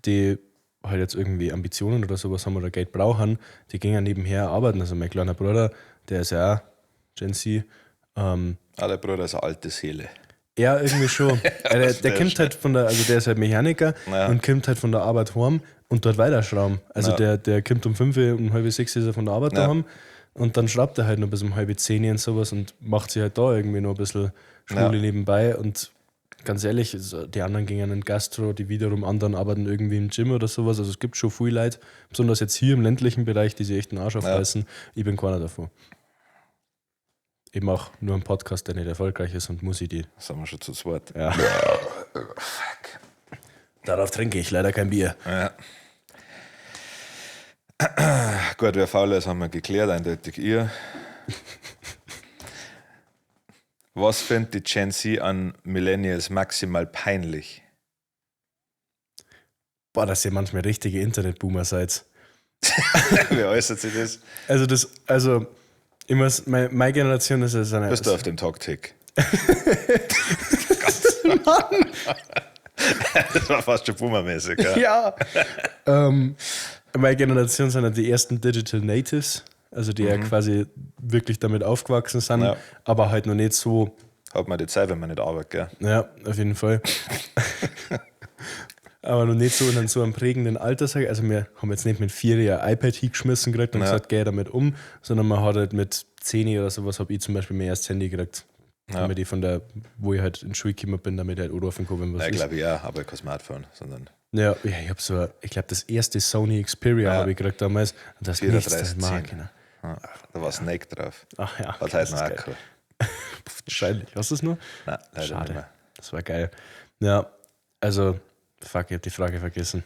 die halt jetzt irgendwie Ambitionen oder sowas haben oder Geld brauchen, die gingen nebenher arbeiten. Also mein kleiner Bruder, der ist ja auch Gen Z, Ah, der Bruder ist eine alte Seele. ja, irgendwie schon. Der kommt halt von der, also der ist halt Mechaniker Ja. und kommt halt von der Arbeit heim und dort weiterschrauben. Also Ja. der kommt um 5 Uhr, um 5:30 ist er von der Arbeit Ja. daheim und dann schraubt er halt noch bis um 9:30 und sowas und macht sich halt da irgendwie noch ein bisschen Schmule Ja. nebenbei und ganz ehrlich, also die anderen gingen in Gastro, die wiederum anderen arbeiten irgendwie im Gym oder sowas. Also es gibt schon viel Leute, besonders jetzt hier im ländlichen Bereich, die sich echt den Arsch aufreißen. Ich bin keiner davon. Ich mache nur einen Podcast, der nicht erfolgreich ist und muss ich die. Das sind wir schon zu zweit. Ja. Darauf trinke ich leider kein Bier. Ja. Gut, wer faul ist, haben wir geklärt, eindeutig ihr. Was findet die Gen Z an Millennials maximal peinlich? Boah, dass ihr manchmal richtige Internetboomer seid. Wie äußert sich das? Also, ich muss, meine Generation ist ja eine. Bist du auf dem Talktick? Mann! Das war fast schon boomermäßig. Ja. Ja! Meine Generation sind ja die ersten Digital Natives, also die ja quasi wirklich damit aufgewachsen sind, Ja. aber halt noch nicht so. Hat man die Zeit, wenn man nicht arbeitet, gell? Ja, auf jeden Fall. Aber noch nicht so in so einem prägenden Alter, sag ich. Also wir haben jetzt nicht mit 4 Jahren iPad hingeschmissen gekriegt und Ja. gesagt, geh damit um, sondern man hat halt mit 10 oder sowas, habe ich zum Beispiel mein erstes Handy gekriegt. Ja. Damit ich von der, wo ich halt in die Schule gekommen bin, damit ich halt anrufen kann, wenn was Nein, ist. glaube ich ja, aber kein Smartphone, sondern Ja, ja, ich habe so, ich glaube, das erste Sony Xperia Ja. habe ich gekriegt damals. Und das nichts, das 34, mag ich. ja, da war Snake drauf. Ach ja. Hat halt das noch ist auch geil. gehabt. Wahrscheinlich. Hast du es noch? Nein, leider Schade. nicht mehr. Das war geil. Ja, also, fuck, ich habe die Frage vergessen.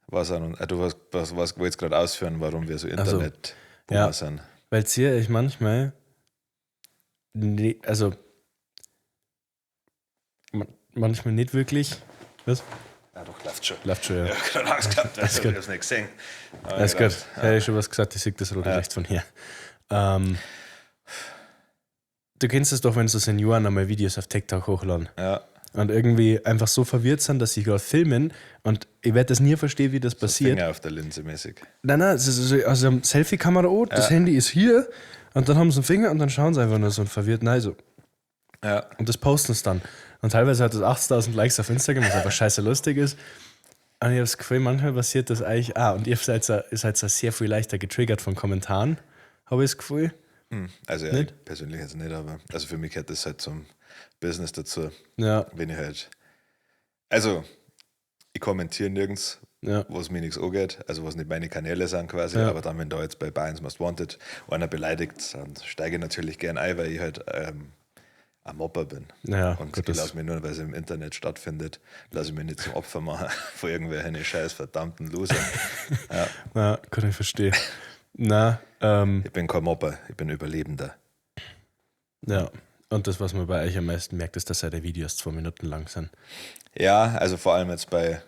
Was an, du was wolltest gerade ausführen, warum wir so Internet-Boomer ja. sind. Weil ziehe ich manchmal, nee, also, manchmal nicht wirklich. Was? Ja, doch, läuft schon. Läuft schon, ja. Ja, gerade Angst gehabt, Alles also, gut. ich hab's nicht gesehen. Aber Alles ich gut. gedacht, Ja. Ich schon was gesagt, ich sehe das rote Ja. Licht von hier. Du kennst es doch, wenn so Senioren einmal Videos auf TikTok hochladen Ja, und irgendwie einfach so verwirrt sind, dass sie gerade filmen und ich werde das nie verstehen, wie das passiert. Finger auf der Linse mäßig. Nein, nein, es ist so, also sie haben Selfie-Kamera an, das Handy ist hier und dann haben sie einen Finger und dann schauen sie einfach nur so und verwirrt, nein, so. Ja, Und das posten sie dann. Und teilweise hat das 80.000 Likes auf Instagram, was einfach scheiße lustig ist. Und ich habe das Gefühl, manchmal passiert das eigentlich auch. Und ihr seid ja sehr viel leichter getriggert von Kommentaren, habe ich das Gefühl. Also ja, ich persönlich jetzt nicht, aber also für mich gehört das halt zum Business dazu. Ja. Wenn ich halt, also ich kommentiere nirgends, ja, was mir nichts angeht, also was nicht meine Kanäle sind quasi, Ja. aber dann, wenn da jetzt bei Bayern's Most Wanted einer beleidigt, dann steige ich natürlich gern ein, weil ich halt ein Mobber bin. Ja, und gut, ich das- lasse mich nur, weil es im Internet stattfindet, lasse ich mich nicht zum Opfer machen von irgendwelchen scheiß verdammten Loser. Na, kann ich verstehen. Na, Ich bin kein Mobber, ich bin Überlebender. ja. Und das, was man bei euch am meisten merkt, ist, dass eure Videos 2 Minuten lang sind. Ja, also vor allem jetzt bei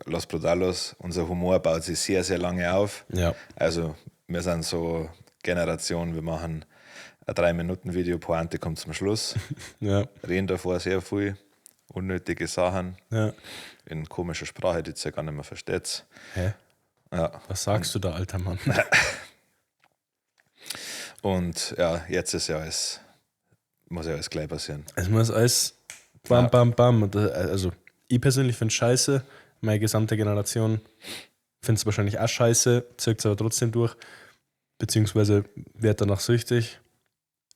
Los Brutalos, unser Humor baut sich sehr, sehr lange auf. Ja. Also wir sind so Generation, wir machen ein 3-Minuten-Video, Pointe kommt zum Schluss, Ja, reden davor sehr viel, unnötige Sachen ja. in komischer Sprache, die ihr ja gar nicht mehr versteht. Hä? Ja. Was sagst du da, alter Mann? Und ja, jetzt ist ja alles, muss ja alles gleich passieren. Es muss alles bam, Ja. bam, bam. Und das, also, ich persönlich finde scheiße. Meine gesamte Generation findet es wahrscheinlich auch scheiße, zirkt es aber trotzdem durch. Beziehungsweise wird danach süchtig.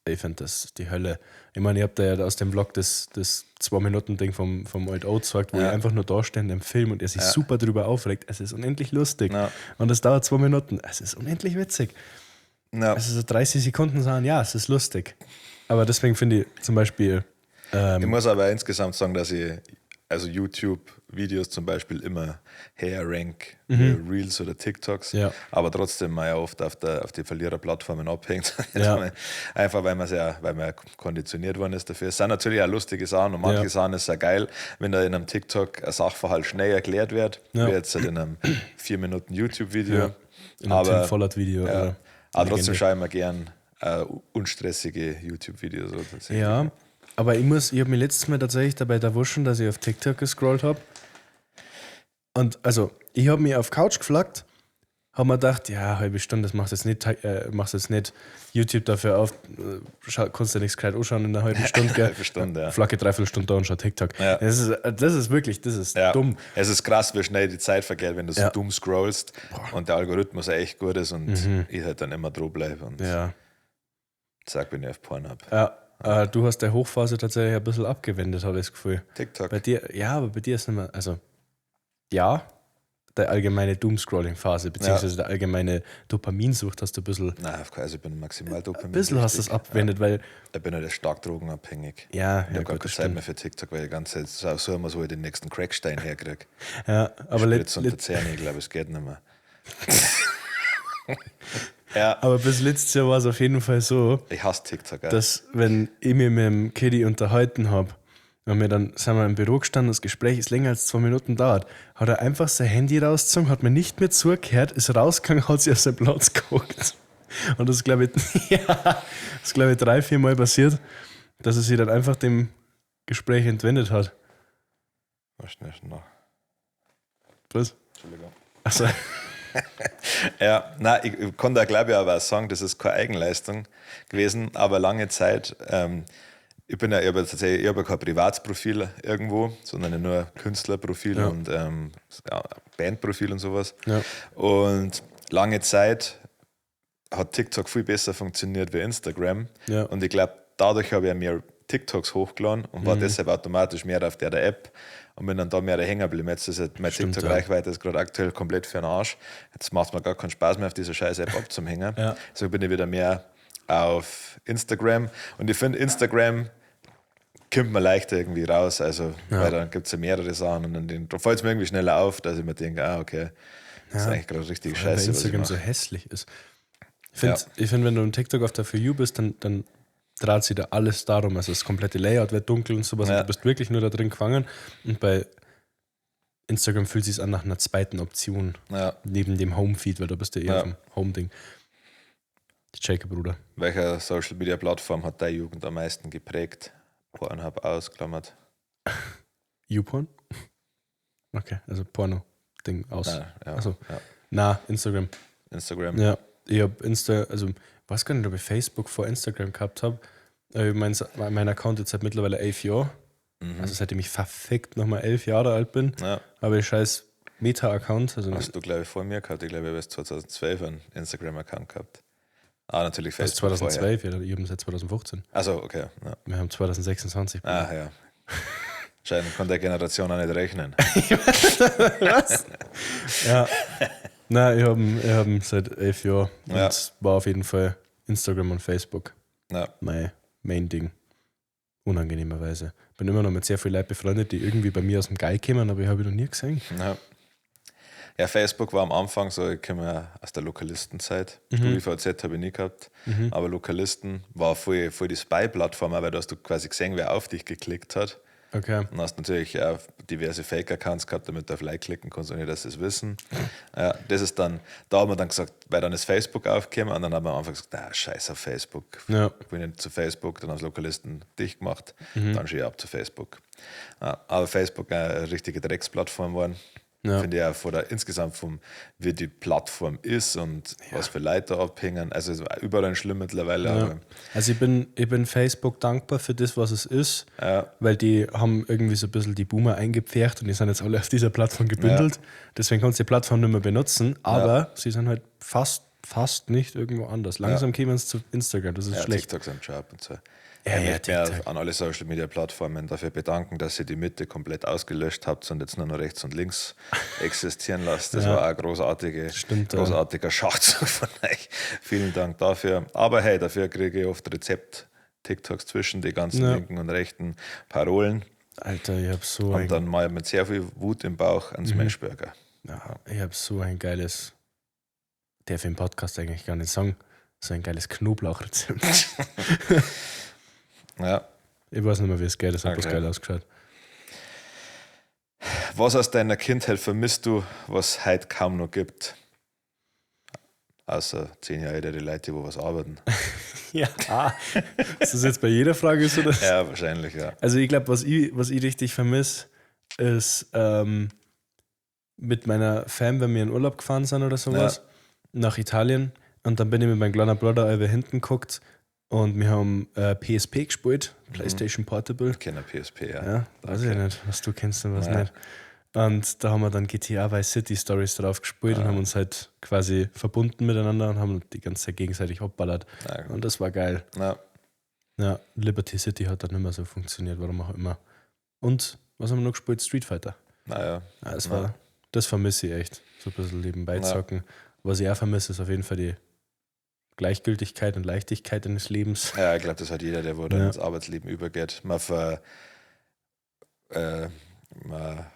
Ich finde das die Hölle. Ich meine, ich habe da ja aus dem Vlog das 2-Minuten-Ding vom Old Oat gezeigt, wo Ja. ich einfach nur da stehe in dem Film und er sich Ja. super drüber aufregt. Es ist unendlich lustig. Ja. Und es dauert 2 Minuten. Es ist unendlich witzig. Ja. Es ist so 30 Sekunden sagen, ja, es ist lustig. Aber deswegen finde ich zum Beispiel. Ich muss aber insgesamt sagen, dass ich also YouTube-Videos zum Beispiel immer höher rank, wie Reels oder TikToks, Mhm. Ja. aber trotzdem mal ja oft auf die Verliererplattformen abhängt. Ja. Einfach weil man ja, weil man ja konditioniert worden ist dafür. Es sind natürlich auch lustige Sachen und manche Ja. Sachen ist ja geil, wenn da in einem TikTok ein Sachverhalt schnell erklärt wird, Ja. wie jetzt halt in einem 4 Minuten YouTube-Video. Ja. In einem Aber, Tim Vollert-Video. ja. oder Aber trotzdem Legende. schaue ich mir gern unstressige YouTube-Videos. So, tatsächlich. Ja, aber ich habe mich letztes Mal tatsächlich dabei erwischen, dass ich auf TikTok gescrollt habe. Und also, ich habe mich auf Couch geflaggt, habe mir gedacht, ja, halbe Stunde, das macht jetzt nicht, YouTube dafür auf, kannst du nichts gescheit anschauen in einer halben Stunde, gell? Halbe Stunde, ja. Flacke dreiviertel Stunde da und schau TikTok. Ja. Das ist wirklich, das ist Ja. dumm. Es ist krass, wie schnell die Zeit vergeht, wenn du so Ja. dumm scrollst und der Algorithmus echt gut ist und ich halt dann immer dran bleibe und Mhm. Ja. sag, bin ich auf Pornhub. Ja, du hast der Hochphase tatsächlich ein bisschen abgewendet, habe ich das Gefühl. TikTok. Bei dir, ja, aber bei dir ist nicht mehr, also ja, der allgemeine Doomscrolling-Phase, beziehungsweise der allgemeine Dopaminsucht hast du ein bisschen, Nein, auf keinen- also ich bin maximal Dopamin. ein bisschen hast du es abgewendet, weil, Ich bin halt stark drogenabhängig. ja, Ich ja, habe gar gut, keine das Zeit stimmt. mehr für TikTok, weil ich die ganze Zeit so immer so ich den nächsten Crackstein herkriege. Ja, aber, let, Spritz und let, Zähne, ich glaube, es geht nicht mehr. Ja, aber bis letztes Jahr war es auf jeden Fall so, ich hasse TikTok. Ja. dass wenn ich mich mit dem Kitty unterhalten habe, und wir dann sind wir im Büro gestanden, das Gespräch ist länger als 2 Minuten dauert, hat er einfach sein Handy rausgezogen, hat mir nicht mehr zugehört, ist rausgegangen, hat sich auf seinen Platz geguckt. Und das ist, glaube ich, ja, das ist, glaube ich, 3, 4 Mal passiert, dass er sich dann einfach dem Gespräch entwendet hat. Was schnell noch? Was? Entschuldigung. Achso, Ja, nein, ich kann da glaube ich aber auch sagen, das ist keine Eigenleistung gewesen, aber lange Zeit, ich bin ja, ich habe ja tatsächlich, ich habe ja kein Privatsprofil irgendwo, sondern nur Künstlerprofil Ja. und ja, Bandprofil und sowas. Ja. Und lange Zeit hat TikTok viel besser funktioniert wie Instagram. Ja. Und ich glaube, dadurch habe ich ja mehr TikToks hochgeladen und Mhm. war deshalb automatisch mehr auf der App und bin dann da mehr hängen geblieben. Jetzt ist halt meine Stimmt, TikTok-Reichweite ist gerade aktuell komplett für den Arsch. Jetzt macht es mir gar keinen Spaß mehr, auf diese scheiß App abzuhängen. Ja. So bin ich wieder mehr auf Instagram. Und ich finde, Instagram kommt man leichter irgendwie raus. Also, weil dann gibt es ja mehrere Sachen und dann da fällt es mir irgendwie schneller auf, dass ich mir denke, ah, okay, das ist Ja. eigentlich gerade richtig weil scheiße. Was ich Instagram mache. so hässlich ist. Ich finde, ich find, wenn du im TikTok auf der For You bist, dann dreht sich da alles darum. Also das komplette Layout wird dunkel und sowas. Ja. Und du bist wirklich nur da drin gefangen. Und bei Instagram fühlt sich an nach einer zweiten Option Ja. neben dem Home-Feed, weil da bist du eher Ja. auf dem Home-Ding. Die Jacob, Bruder. Welche Social Media Plattform hat deine Jugend am meisten geprägt? Pornhub ausklammert. YouPorn? Okay, also Porno-Ding aus. Nein, ja, Ach so. ja. Na, Instagram. Instagram. Ja, ich habe Insta, also weiß gar nicht, ob ich Facebook vor Instagram gehabt habe. Mein Account jetzt seit mittlerweile 11 Jahren. Also seitdem ich verfickt nochmal 11 Jahre alt bin, habe ich scheiß Meta-Account. Also Hast du, glaube ich, vor mir gehabt. Ich glaube, ich habe erst 2012 einen Instagram-Account gehabt. Ah, natürlich das Facebook. 2012, ja, ich habe seit 2015. Also okay. Ja. Wir haben 2026. Ah, ja. Scheint kann der Generation auch nicht rechnen. Was? Ja. Nein, ich habe ich hab ihn seit 11 Jahren. Und es war auf jeden Fall Instagram und Facebook mein Main-Ding. Unangenehmerweise. Bin immer noch mit sehr vielen Leuten befreundet, die irgendwie bei mir aus dem Geil kommen, aber ich habe ihn noch nie gesehen. Ja. Ja, Facebook war am Anfang so, ich komme ja aus der Lokalistenzeit. StudiVZ habe ich nie gehabt, aber Lokalisten war voll, voll die Spy-Plattform, weil da hast du quasi gesehen, wer auf dich geklickt hat. Okay. Und hast natürlich auch diverse Fake-Accounts gehabt, damit du auf Like klicken kannst, ohne dass sie es wissen. Ja, das ist dann, da haben wir dann gesagt, weil dann ist Facebook aufgekommen und dann haben wir am Anfang gesagt, na, scheiß auf Facebook. Ich bin nicht zu Facebook, dann haben die Lokalisten dicht gemacht, dann schon ab zu Facebook. Ja, aber Facebook eine richtige Drecksplattform geworden. Finde ich auch von der, insgesamt vom, wie die Plattform ist und was für Leute da abhängen. Also es war überall schlimm mittlerweile. Aber, Also ich bin Facebook dankbar für das, was es ist, weil die haben irgendwie so ein bisschen die Boomer eingepfercht und die sind jetzt alle auf dieser Plattform gebündelt. Deswegen kannst du die Plattform nicht mehr benutzen, aber sie sind halt fast nicht irgendwo anders. Langsam kämen sie zu Instagram, das ist ja, schlecht. TikTok sind schon ab und zu. Ja, Ich ja, möchte mich TikTok. an alle Social Media Plattformen dafür bedanken, dass ihr die Mitte komplett ausgelöscht habt und jetzt nur noch rechts und links existieren lasst. Das war auch ein Stimmt, ja. großartiger Schachzug von euch. Vielen Dank dafür. Aber hey, dafür kriege ich oft Rezept-TikToks zwischen die ganzen linken und rechten Parolen. Alter, ich hab so Und ein, dann mal mit sehr viel Wut im Bauch einen Smashburger. ja, ich hab so ein geiles, darf ich im Podcast eigentlich gar nicht sagen, so ein geiles Knoblauchrezept. Ja. Ich weiß nicht mehr, wie es geht, das hat bloß Okay. geil ausgeschaut. Was aus deiner Kindheit vermisst du, was heute kaum noch gibt? Außer 10 Jahre ältere Leute, die wo was arbeiten. Ja. Ist das jetzt bei jeder Frage so? Dass Ja, wahrscheinlich, ja. Also ich glaube, was ich richtig vermisse, ist mit meiner Fam, wenn wir in Urlaub gefahren sind oder sowas, nach Italien. Und dann bin ich mit meinem kleinen Bruder über hinten geguckt und wir haben PSP gespielt, PlayStation Portable. Ich kenne PSP, ja. Ja, weiß ich nicht, was du kennst und was Ja. nicht. Und da haben wir dann GTA Vice City Stories drauf gespielt und haben uns halt quasi verbunden miteinander und haben die ganze Zeit gegenseitig abballert. Ja. Und das war geil. Ja. Ja, Liberty City hat dann nicht mehr so funktioniert, warum auch immer. Und was haben wir noch gespielt? Street Fighter. Naja. Ja, das, Ja. das vermisse ich echt. So ein bisschen nebenbei zocken. Was ich auch vermisse, ist auf jeden Fall die Gleichgültigkeit und Leichtigkeit eines Lebens. Ja, ich glaube, das hat jeder, der wo dann Ja. ins Arbeitsleben übergeht. Man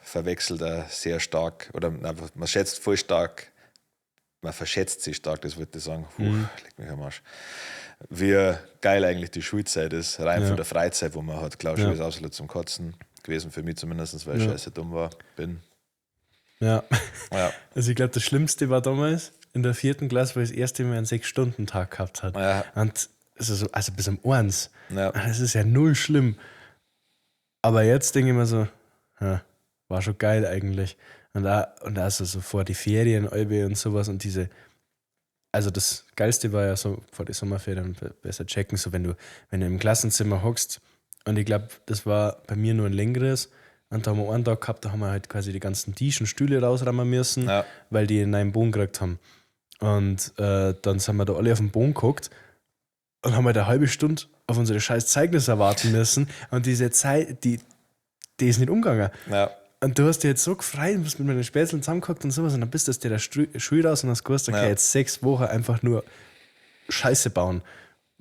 verwechselt da sehr stark oder na, man schätzt voll stark, man verschätzt sich stark, das würde ich sagen. Puh, leck mich am Arsch. Wie geil eigentlich die Schulzeit ist, rein von der Freizeit, wo man hat. Klar, Schule ist absolut zum Kotzen gewesen, für mich zumindest, weil ich scheiße dumm war, bin. Ja. Ja. Also ich glaube, das Schlimmste war damals in der 4. Klasse, wo ich das erste Mal einen 6-Stunden-Tag gehabt hat. Ja. Und also, so, also bis um 1. Ja. Das ist ja null schlimm. Aber jetzt denke ich mir so, ja, war schon geil eigentlich. Und da, und da so, so vor die Ferien, Albe und sowas und diese, also das Geilste war ja so vor die Sommerferien besser checken, so wenn du im Klassenzimmer hockst und ich glaube, das war bei mir nur ein längeres und da haben wir einen Tag gehabt, da haben wir halt quasi die ganzen Tische und Stühle rausrammen müssen, weil die in einen Boden gekriegt haben. Und dann sind wir da alle auf den Boden geguckt und haben halt eine halbe Stunde auf unsere scheiß Zeugnisse warten müssen und diese Zeit, die ist nicht umgegangen. Ja. Und du hast dich jetzt so gefreut und bist mit meinen Spätzeln zusammengeguckt und sowas und dann bist du aus der Schule raus und hast gewusst, okay, jetzt 6 Wochen einfach nur Scheiße bauen.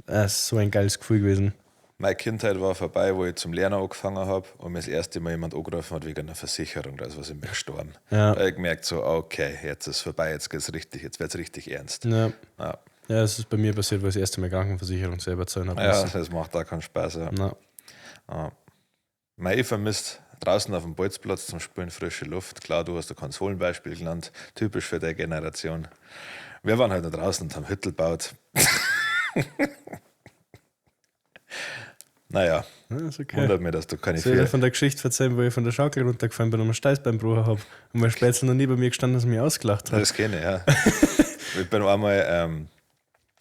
Das ist so ein geiles Gefühl gewesen. Meine Kindheit war vorbei, wo ich zum Lernen angefangen habe und mir das erste Mal jemand angerufen hat wegen einer Versicherung, da ist was in mir gestorben. Ja. Da habe ich gemerkt, so, okay, jetzt ist vorbei, jetzt geht's richtig, jetzt wird's richtig ernst. Ja. Ja. Ja, das ist bei mir passiert, weil ich das erste Mal Krankenversicherung selber zahlen habe Ja, müssen. das macht auch keinen Spaß. Ja. Na. Ja. Mei, ich vermisst draußen auf dem Bolzplatz zum Spielen frische Luft. Klar, du hast ein Konsolenbeispiel genannt, typisch für deine Generation. Wir waren halt noch draußen und haben Hüttel gebaut. Naja, Ja, ist okay. wundert mich, dass du keine Soll ich vier. dir von der Geschichte erzählen, wo ich von der Schaukel runtergefallen bin und ein Steißbeinbruch habe und mein Spätzle noch nie bei mir gestanden ist und mich ausgelacht hat. Das kenne ich, ja. Ich bin einmal,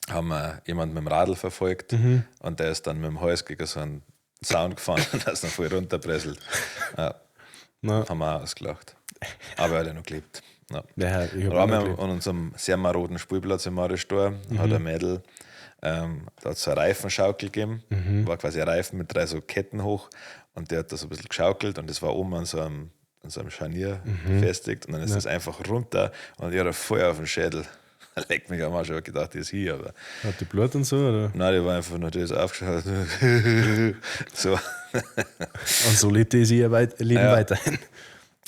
haben wir jemanden mit dem Radl verfolgt und der ist dann mit dem Hals gegen so einen Zaun gefahren und ist dann voll runterpresselt. Ja, Na, haben wir auch ausgelacht. Aber er hat ja noch gelebt. Ja. ja, ich hab Da auch haben noch wir gelebt. an unserem sehr maroden Spielplatz im Maristor, hat ein Mädel, da hat es so eine Reifenschaukel gegeben, war quasi ein Reifen mit drei so Ketten hoch und der hat da so ein bisschen geschaukelt und das war oben an so einem Scharnier befestigt und dann ist das einfach runter und ich hatte Feuer auf dem Schädel. Leck mich am Arsch, ich hab gedacht, die ist hier, aber Hat die Blut und so, oder? nein, die war einfach nur das aufgeschaut. So. Und so lebt die sie ihr Leben Ja. weiterhin.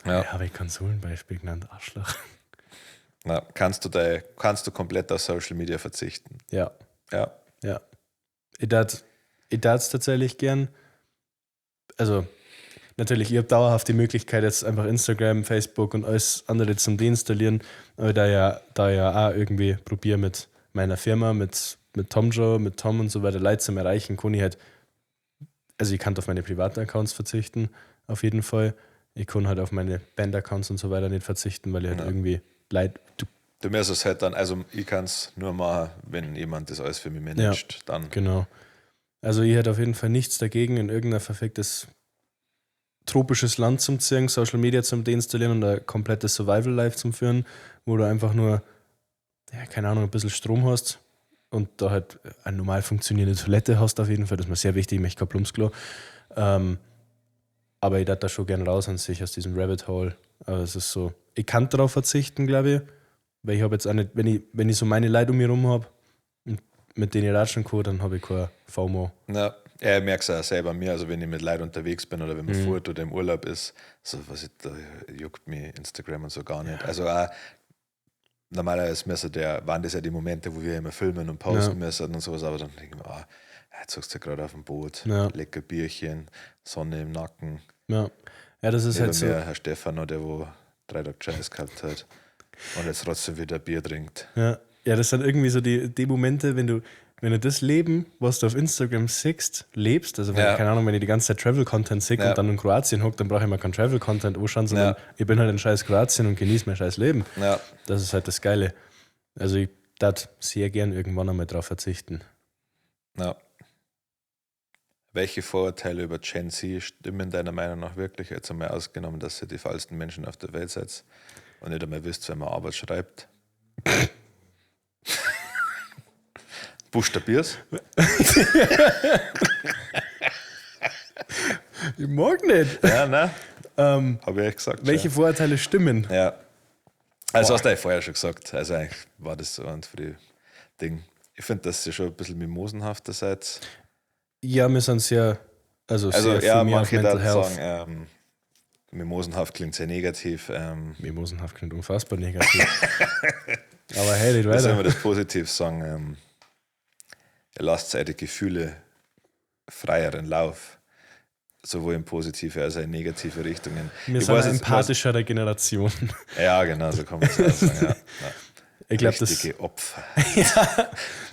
Ja. Ja, habe ich Konsolenbeispiel genannt, Arschloch. Na, kannst du komplett auf Social Media verzichten? Ja, Ja. ja. Ich darf es tatsächlich gern. Also, natürlich, ich habe dauerhaft die Möglichkeit, jetzt einfach Instagram, Facebook und alles andere zum Deinstallieren. Aber da ja auch irgendwie probiere mit meiner Firma, mit Tom Joe, mit Tom und so weiter, Leute zum Erreichen, kann ich halt, also ich kann auf meine privaten Accounts verzichten, auf jeden Fall. Ich kann halt auf meine Band-Accounts und so weiter nicht verzichten, weil ich halt Ja. irgendwie Leid, du, Du müsstest halt dann, also ich kann es nur machen, wenn jemand das alles für mich managt, dann. Genau. Also ich hätte auf jeden Fall nichts dagegen, in irgendein verficktes tropisches Land zum Ziehen, Social Media zum deinstallieren und ein komplettes Survival Life zum Führen, wo du einfach nur, ja, keine Ahnung, ein bisschen Strom hast und da halt eine normal funktionierende Toilette hast auf jeden Fall. Das ist mir sehr wichtig, ich möchte kein Plumpsklo. Aber ich darf da schon gern raus an sich aus diesem Rabbit Hole. Aber es ist so, ich kann darauf verzichten, glaube ich, weil ich habe jetzt auch nicht, wenn ich so meine Leute um mich rum habe, mit denen ich ratschen kann, dann habe ich kein FOMO. Na, ja, ich merke es auch selber mir, also wenn ich mit Leuten unterwegs bin oder wenn man fährt oder im Urlaub ist, so was ich, da juckt mich Instagram und so gar nicht. Also auch normalerweise müssen waren das ja die Momente, wo wir immer filmen und posten müssen und sowas, aber dann denke ich mir, jetzt hockst du gerade auf dem Boot, Ja. lecker Bierchen, Sonne im Nacken. Ja, ja, das ist Neben halt so. mir Herr Stefano, der wo 3 Tage Scheiß gehabt hat und jetzt trotzdem wieder Bier trinkt. Ja, ja, das sind irgendwie so die Momente, wenn du das Leben, was du auf Instagram siehst, lebst, also wenn, Ja. keine Ahnung, wenn ich die ganze Zeit Travel-Content sehe Ja. und dann in Kroatien hocke, dann brauche ich mir keinen Travel-Content anschauen, sondern Ja. ich bin halt in scheiß Kroatien und genieße mein scheiß Leben. Ja, Das ist halt das Geile. Also ich darf sehr gern irgendwann einmal drauf verzichten. ja. Welche Vorurteile über Gen Z stimmen deiner Meinung nach wirklich? Jetzt einmal ausgenommen, dass ihr die faulsten Menschen auf der Welt seid und nicht einmal wisst, wenn man Arbeit schreibt. Buchstabier's? Ich mag nicht. Ja, ne? Habe ich echt gesagt. Welche Vorurteile stimmen? Ja. Ja. Also hast du ja vorher schon gesagt. Also eigentlich war das so ein für die Ding. Ich finde, dass ihr schon ein bisschen mimosenhafter seid. Ja, wir sind sehr, also, Also sehr ja, viel mehr auf manche Mental da Health. sagen, mimosenhaft klingt sehr negativ. Mimosenhaft klingt unfassbar negativ. Aber hey, nicht Da sollen weiter. wir das positiv sagen. Ihr lasst eure Gefühle freieren Lauf. Sowohl in positive als auch in negative Richtungen. Wir Ich sind weiß eine jetzt- empathischere Generation. Ja, genau, so kann man es auch sagen. Ja. Ja. Ich glaube, das. Richtige Opfer.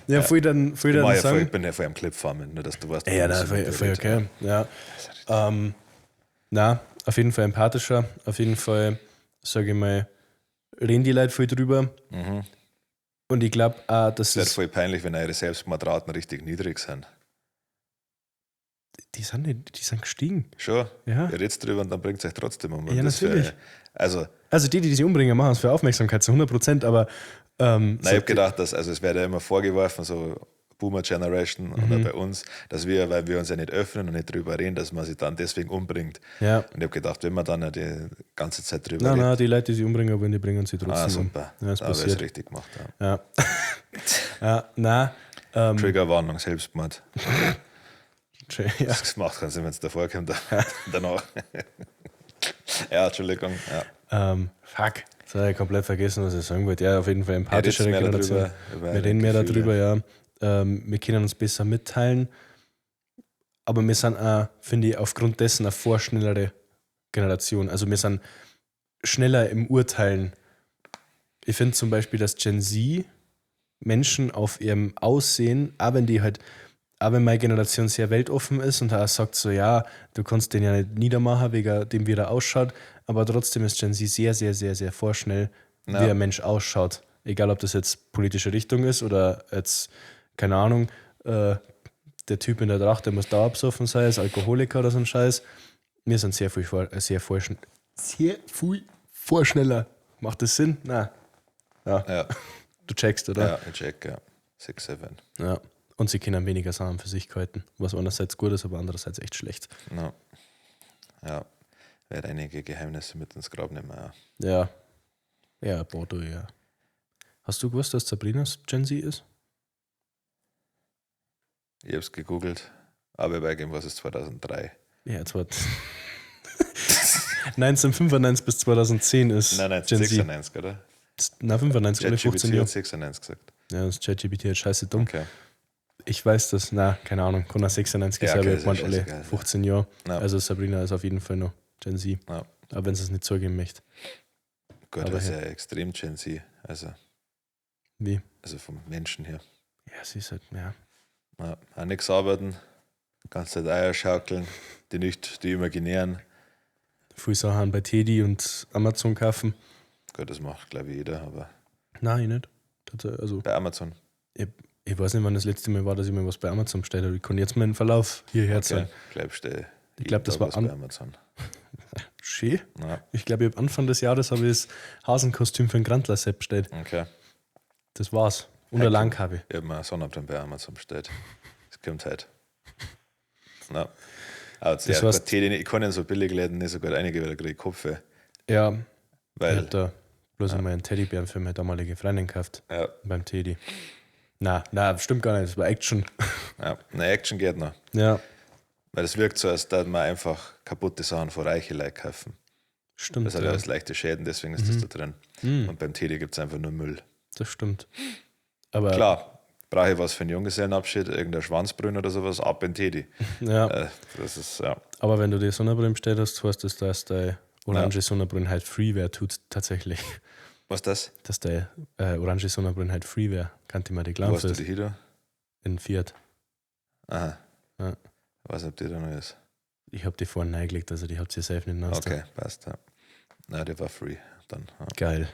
Ja, voll dann, voll Ich, dann mach ja voll, sagen. ich bin ja voll am Clipfarmen, nur dass du weißt. Ja, worum na, es voll, mir voll geht. okay. Ja. Na, auf jeden Fall empathischer. Auf jeden Fall, sage ich mal, reden die Leute viel drüber. Und ich glaube auch, dass Es wird es. voll peinlich, wenn eure Selbstmordraten richtig niedrig sind. Die sind, nicht, die sind gestiegen. Schon? Ja. Ihr redet drüber und dann bringt es euch trotzdem um. Und Ja, das wär- natürlich. Also, Also die, die sich umbringen, machen es für Aufmerksamkeit zu 100%, aber. Nein, so ich habe gedacht, dass, also es wird ja immer vorgeworfen, so Boomer Generation oder bei uns, dass wir, weil wir uns ja nicht öffnen und nicht drüber reden, dass man sich dann deswegen umbringt. Ja. Und ich habe gedacht, wenn man dann ja die ganze Zeit drüber Nein, redet, nein, die Leute, die sich umbringen wollen, die bringen sie trotzdem ah, um. super, Ja, das da habe ich es passiert. richtig gemacht. Ja. Ja. Ja, nein. Triggerwarnung, Selbstmord. Ja. Das macht keinen Sinn, wenn es davor kommt, danach. Ja, Entschuldigung. Ja. Fuck. Jetzt habe ich komplett vergessen, was ich sagen wollte. Ja, auf jeden Fall empathischere mehr Generation. darüber, über Wir reden mehr Gefühle. darüber, ja. Wir können uns besser mitteilen. Aber wir sind auch, finde ich, aufgrund dessen eine vorschnellere Generation. Also wir sind schneller im Urteilen. Ich finde zum Beispiel, dass Gen Z Menschen auf ihrem Aussehen, auch wenn die halt, auch wenn meine Generation sehr weltoffen ist und auch sagt so, ja, du kannst den ja nicht niedermachen, wegen dem, wie er ausschaut, aber trotzdem ist Gen Z sehr, sehr, sehr, sehr vorschnell, Ja. wie ein Mensch ausschaut. Egal, ob das jetzt politische Richtung ist oder jetzt, keine Ahnung, der Typ in der Tracht, der muss da absoffen sein, ist Alkoholiker oder so ein Scheiß. Wir sind sehr viel, sehr sehr viel vorschneller. Macht das Sinn? Nein. Ja. Ja. Du checkst, oder? Ja, ich check, ja. 6, 7. Ja. Und sie können weniger Sachen für sich halten, was einerseits gut ist, aber andererseits echt schlecht. Ja. Ja. Werde einige Geheimnisse mit ins Grab nehmen, ja. Ja. Ja, Bordeaux, ja. Hast du gewusst, dass Sabrina Gen Z ist? Ich hab's gegoogelt, aber bei was ist 2003. Ja, zwar 1995 bis 2010 ist Nein, nein, Gen Z. 96, oder? Na, 95, alle 15 ChatGPT Jahre. hat 96 gesagt. Ja, das ChatGPT hat scheiße dumm. Okay. Ich weiß das, na, keine Ahnung. Kann auch 96 Ja, sein, okay, aber ist ich ja meine alle scheißegal, ja. 15 Jahre. Ja. Also Sabrina ist auf jeden Fall noch Gen Z. Ja. Aber wenn sie es nicht zugeben möchte. Gut, Aber das ist ja. ja extrem Gen Z. Also, Wie? also vom Menschen her. Ja, sie ist halt, ja. Ja, auch nichts arbeiten, ganze Zeit Eier schaukeln, die nicht, die imaginären. Viel Sachen bei Teddy und Amazon kaufen. Gut, das macht, glaube ich, jeder, aber Nein, ich nicht. Tatsächlich, Also, bei Amazon. ich weiß nicht, wann das letzte Mal war, dass ich mir was bei Amazon bestellt habe. Ich kann jetzt meinen Verlauf hierher zeigen. Glaubst du, Ich glaub, das war bei Amazon. Schön. Ja, Ich glaube, ich hab Anfang des Jahres habe ich das Hasenkostüm für den Grantler Sepp bestellt. okay. Das war's. Und eine Langkabe. Ich habe mir eine Sonnenbrille bei Amazon bestellt. Das kommt halt. Na. Aber Das ja, heißt- gut, Teddy, ich kann in so Billigläden nicht so gut reingehen, weil da kriege ich Kopfweh. Ja, ich Weil, hab da bloß einmal einen Teddybären für meine damalige Freundin gekauft. ja, Beim Teddy. Na, na, stimmt gar nicht. Das war Action. ja, eine Action geht noch. Ja, Weil es wirkt so, als würde man einfach kaputte Sachen von reichen Leuten kaufen. stimmt. Das hat ja ja. alles leichte Schäden, deswegen ist das da drin. Mhm, Und beim Teddy gibt es einfach nur Müll. das stimmt. Aber Klar, brauche ich was für einen Junggesellenabschied, irgendein Schwanzbrünn oder sowas, ab in Teddy. ja, Das ist, ja. aber wenn du die Sonnenbrille bestellt hast, heißt das, dass deine orange Sonnenbrille halt free wäre, tut tatsächlich. Was ist das? Dass deine orange Sonnenbrille halt free wäre. Kann ich mir die Wo glauben hast du die hier? In Fiat. Aha. Ja. Ich weiß nicht, ob die da noch ist. Ich habe die vorhin reingelegt, also die habt ihr safe nicht nass. Okay, passt. Ja. Na, die war free. Dann, ja. Geil.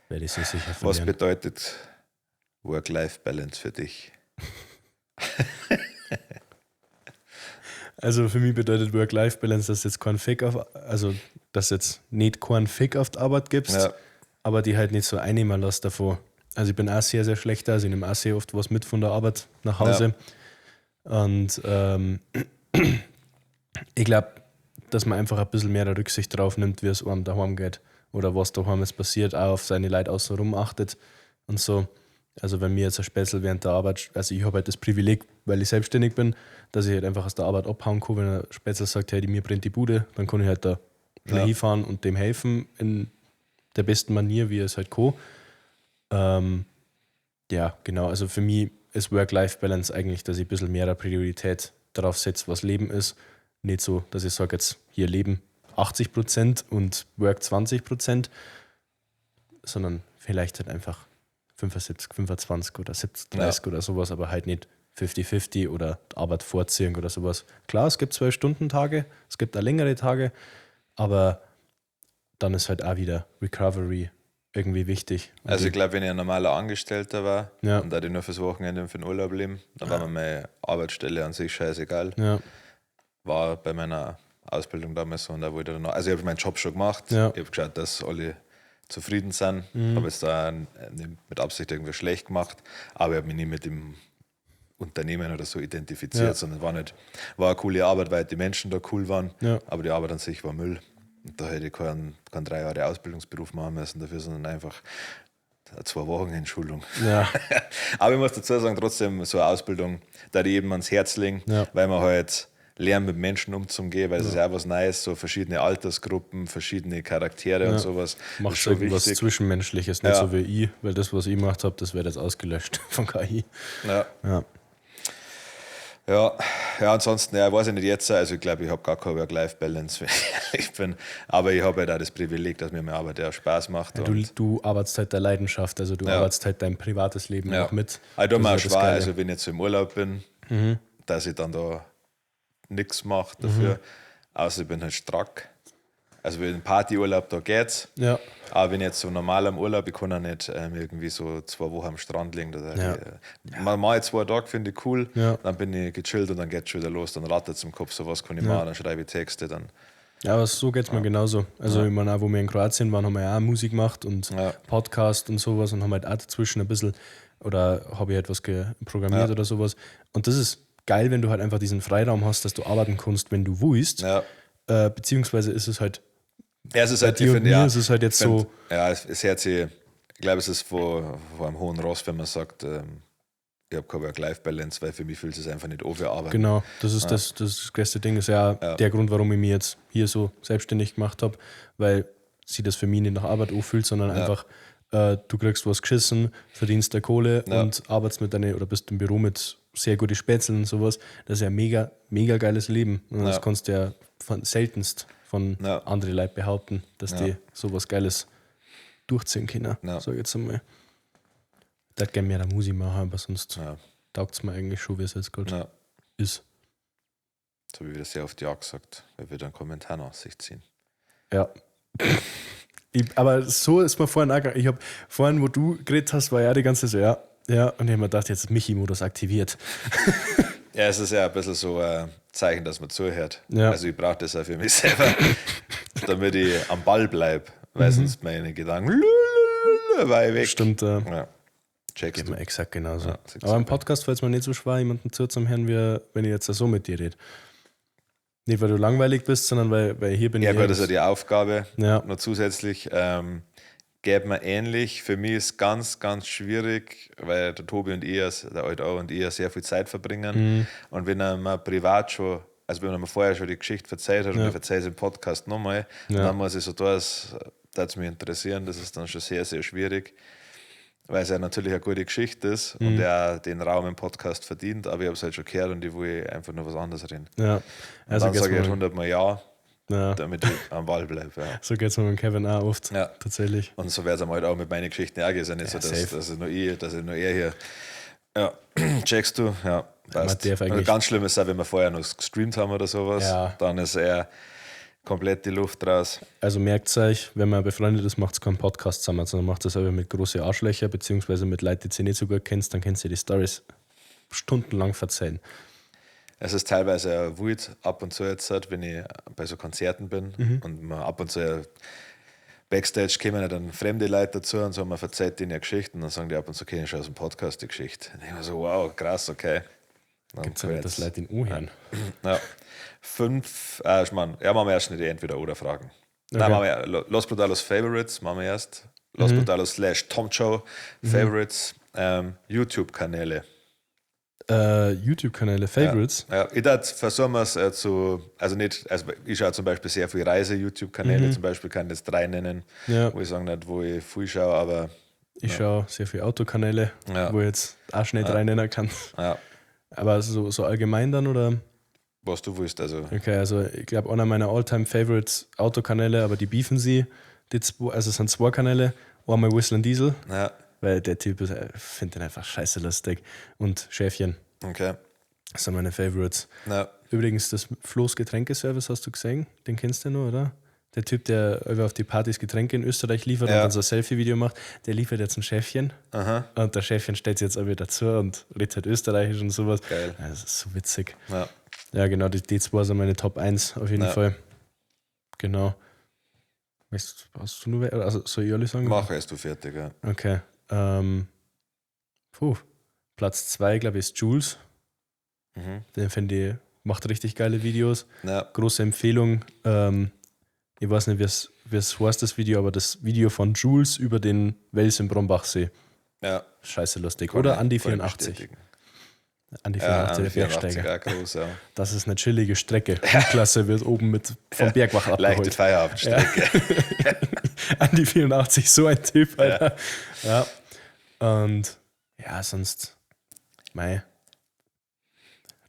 Werde ich so sicher Was verlieren. bedeutet Work-Life-Balance für dich? Also für mich bedeutet Work-Life-Balance, dass jetzt kein Fick auf, also dass jetzt nicht keinen Fick auf die Arbeit gibst, Ja, aber die halt nicht so einnehmen lässt davor. Also ich bin auch sehr, sehr schlecht, also ich nehme auch sehr oft was mit von der Arbeit nach Hause. Und ich glaube, dass man einfach ein bisschen mehr Rücksicht drauf nimmt, wie es einem daheim geht oder was daheim jetzt passiert, auch auf seine Leute außenrum achtet und so. Also wenn mir jetzt ein Spätzle während der Arbeit, also ich habe halt das Privileg, weil ich selbstständig bin, dass ich halt einfach aus der Arbeit abhauen kann, wenn ein Spätzle sagt, hey, die mir brennt die Bude, dann kann ich halt da schnell Ja. hinfahren und dem helfen in der besten Manier, wie er es halt kann. Ja, genau. Also für mich ist Work-Life-Balance eigentlich, dass ich ein bisschen mehr Priorität darauf setze, was Leben ist. Nicht so, dass ich sage, jetzt hier Leben 80% und Work 20%, sondern vielleicht halt einfach 75, 25 oder 70, 30 oder sowas, aber halt nicht 50-50 oder Arbeit vorziehen oder sowas. Klar, es gibt 12-Stunden-Tage, es gibt auch längere Tage, aber dann ist halt auch wieder Recovery irgendwie wichtig. Und Also ich glaube, wenn ich ein normaler Angestellter war Ja. und da ich nur fürs Wochenende und für den Urlaub leben, dann war mir meine Arbeitsstelle an sich scheißegal. ja, War bei meiner Ausbildung damals so und da wollte ich dann noch, also ich habe meinen Job schon gemacht. Ja. Mhm. Ich habe geschaut, dass alle zufrieden sind. Habe jetzt da nicht mit Absicht irgendwas schlecht gemacht, aber ich habe mich nie mit dem Unternehmen oder so identifiziert, Ja. sondern war nicht, war eine coole Arbeit, weil die Menschen da cool waren, Ja. aber die Arbeit an sich war Müll. Und da hätte ich keinen 3 Jahre Ausbildungsberuf machen müssen dafür, sondern einfach 2 Wochen in Schulung. ja, Aber ich muss dazu sagen, trotzdem so eine Ausbildung, da die eben ans Herz legen, Ja. weil man halt lernt, mit Menschen umzugehen, weil es ist ja auch was Neues, so verschiedene Altersgruppen, verschiedene Charaktere und sowas. macht ist schon irgendwas wichtig. Zwischenmenschliches, nicht Ja. so wie ich, weil das, was ich gemacht habe, das wird jetzt ausgelöscht von KI. Ja. Ja. Ja, ja, ansonsten, ja, weiß ich nicht jetzt, also ich glaube, ich habe gar keine Work-Life-Balance, wenn ich ehrlich bin. Aber ich habe halt auch das Privileg, dass mir meine Arbeit ja auch Spaß macht. Du, und du arbeitest halt der Leidenschaft, also du Ja. arbeitest halt dein privates Leben ja. auch mit. Aber ich tue mir auch Das ist ja das schwer, Geile. also wenn ich jetzt im Urlaub bin, dass ich dann da nichts mache dafür, außer ich bin halt strack. Also wenn Partyurlaub, da geht's. Ja. Aber wenn ich jetzt so normal am Urlaub, ich kann auch nicht irgendwie so 2 Wochen am Strand liegen. Da, Ja. mal 2 Tage finde ich cool, dann bin ich gechillt und dann geht's schon wieder los. Dann rattert es im Kopf, so was kann ich machen, dann schreibe ich Texte, dann. Ja, aber so geht es mir genauso. Also, ich meine, auch wo wir in Kroatien waren, haben wir ja auch Musik gemacht und Podcast und sowas und haben halt auch dazwischen ein bisschen, oder habe ich etwas programmiert oder sowas. Und das ist geil, wenn du halt einfach diesen Freiraum hast, dass du arbeiten kannst, wenn du willst. Beziehungsweise ist es halt, Ja, es ist halt, dir ich und finde, mir ja, ist es halt jetzt find, so, Ja, es hört sich, ich glaube, es ist vor einem hohen Ross, wenn man sagt, ich habe keine Work-Life-Balance, weil für mich fühlt es sich einfach nicht an wie Arbeit. Genau, das ist das größte Ding. Das ist ja, der Grund, warum ich mich jetzt hier so selbstständig gemacht habe, weil sie das für mich nicht nach Arbeit anfühlt, sondern einfach, du kriegst was geschissen, verdienst da Kohle und arbeitest mit deinen, oder bist im Büro mit sehr guten Spätzeln und sowas. Das ist ja mega, mega geiles Leben. Und das kannst du ja seltenst von anderen Leuten behaupten, dass die sowas Geiles durchziehen können, sag ich jetzt einmal. Ich würde gerne mehr Musik machen, aber sonst taugt es mir eigentlich schon, wie es jetzt gerade ist. Jetzt habe ich wieder sehr oft Ja gesagt, weil wir dann Kommentar nach sich ziehen. Ja. Aber so ist mir vorhin auch gegangen. Ich habe vorhin, wo du geredet hast, war ja die ganze Zeit so, ja, ja. Und ich habe mir gedacht, jetzt ist Michi-Modus aktiviert. Ja, es ist ja ein bisschen so ein Zeichen, dass man zuhört. Ja. Also ich brauche das auch für mich selber, damit ich am Ball bleibe, weil sonst meine Gedanken weit weg. Stimmt, Ja. Checkst geht du. mir exakt genauso. Ja, ist Aber im exakt. Podcast fällt es mir nicht so schwer, jemanden zuzuhören, wie wenn ich jetzt so mit dir rede. Nicht, weil du langweilig bist, sondern weil hier bin Ja ich. gut, das ist ja die Aufgabe. Ja. Noch zusätzlich geht mir ähnlich. Für mich ist ganz, ganz schwierig, weil der Tobi und ich, der Alt auch und ich ja sehr viel Zeit verbringen. Und wenn er mir privat schon, also wenn er mir vorher schon die Geschichte verzeiht hat und ich verzeihe es im Podcast nochmal, dann muss ich so tun, als würde es mich interessieren. Das ist dann schon sehr, sehr schwierig, weil es ja natürlich eine gute Geschichte ist und er den Raum im Podcast verdient, aber ich habe es halt schon gehört und ich will einfach nur was anderes reden. Ja. Und Also dann geht's sage ich halt mir, 100 Mal ja, ja. damit ich am Ball bleibe. Ja. So geht es mir mit Kevin auch oft. Ja. Tatsächlich. Und so wird es halt auch mit meinen Geschichten auch gehen. Es ist ja nicht so, safe. dass ich nur ich, dass ich nur er hier. Ja, checkst du? Ja, passt. darf Und eigentlich- ganz schlimm ist auch, wenn wir vorher noch gestreamt haben oder sowas, Ja. dann ist er komplett die Luft raus. Also merkt euch, wenn man befreundet ist, macht es keinen Podcast zusammen, sondern macht das einfach mit großen Arschlöcher, beziehungsweise mit Leuten, die ihr nicht so gut kennst, dann könnt ihr die Stories stundenlang verzeihen. Es ist teilweise auch wild, ab und zu jetzt, halt, wenn ich bei so Konzerten bin und man ab und zu Backstage kommen ja dann fremde Leute dazu und so, man verzeiht denen ja Geschichten und dann sagen die ab und zu, okay, ich schau aus dem Podcast die Geschichte. Und ich immer so, wow, krass, okay. Dann Gibt's ja kann nicht, ich dass Leute ihn anhören. Ja. 5, ich mein, ja, machen wir erst nicht die Entweder-Oder-Fragen. Okay. Nein, machen wir Los Brutalos Favorites, machen wir erst. Los Brutalos slash Tom Joe Favorites, YouTube-Kanäle. YouTube-Kanäle, Favorites. Ja, ich darf versuchen wir es zu, also nicht, also ich schaue zum Beispiel sehr viel Reise-YouTube-Kanäle, zum Beispiel kann ich jetzt 3 nennen, Ja. wo ich sagen nicht, wo ich viel schaue, aber Ich schaue sehr viel Autokanäle, Ja. wo ich jetzt auch schnell drei nennen kann. ja, Aber so allgemein dann, oder? was du willst, also Okay, also ich glaube, einer meiner All-Time-Favorites Autokanäle, aber die beefen sie. Die zwei, also es sind zwei Kanäle. Einmal Whistling Diesel, ja, weil der Typ ist, ich finde den einfach scheiße lustig. Und Schäfchen, okay. das sind meine Favorites. Ja, Übrigens, das Flo's Getränkeservice hast du gesehen? Den kennst du noch, oder? Der Typ, der über auf die Partys Getränke in Österreich liefert Ja. und dann so ein Selfie-Video macht, der liefert jetzt ein Schäfchen. aha, Und der Schäfchen stellt sich jetzt auch wieder dazu und redet halt Österreichisch und sowas. Geil. Ja, das ist so witzig. ja. Ja, genau, die zwei sind meine Top 1 auf jeden Ja. Fall. Genau. Weißt, hast du nur, also soll ich alle sagen? Mach erst du fertig, ja. Okay. Puh. Platz 2, glaube ich, ist Jules. Den finde ich, macht richtig geile Videos. Ja, Große Empfehlung. Ich weiß nicht, wie es heißt, das Video, aber das Video von Jules über den Wels im Brombachsee. ja. Scheiße lustig. Oder Kann Andi ich- kann ich 84. bestätigen. Andi Ja, 84, Andi der 84, Bergsteiger. auch groß, ja. Das ist eine chillige Strecke. Klasse wird oben mit vom Bergwach Leichte abgeholt. Feierabendstrecke. Andi 84, so ein Typ, Alter. Ja. Und ja, sonst, mei.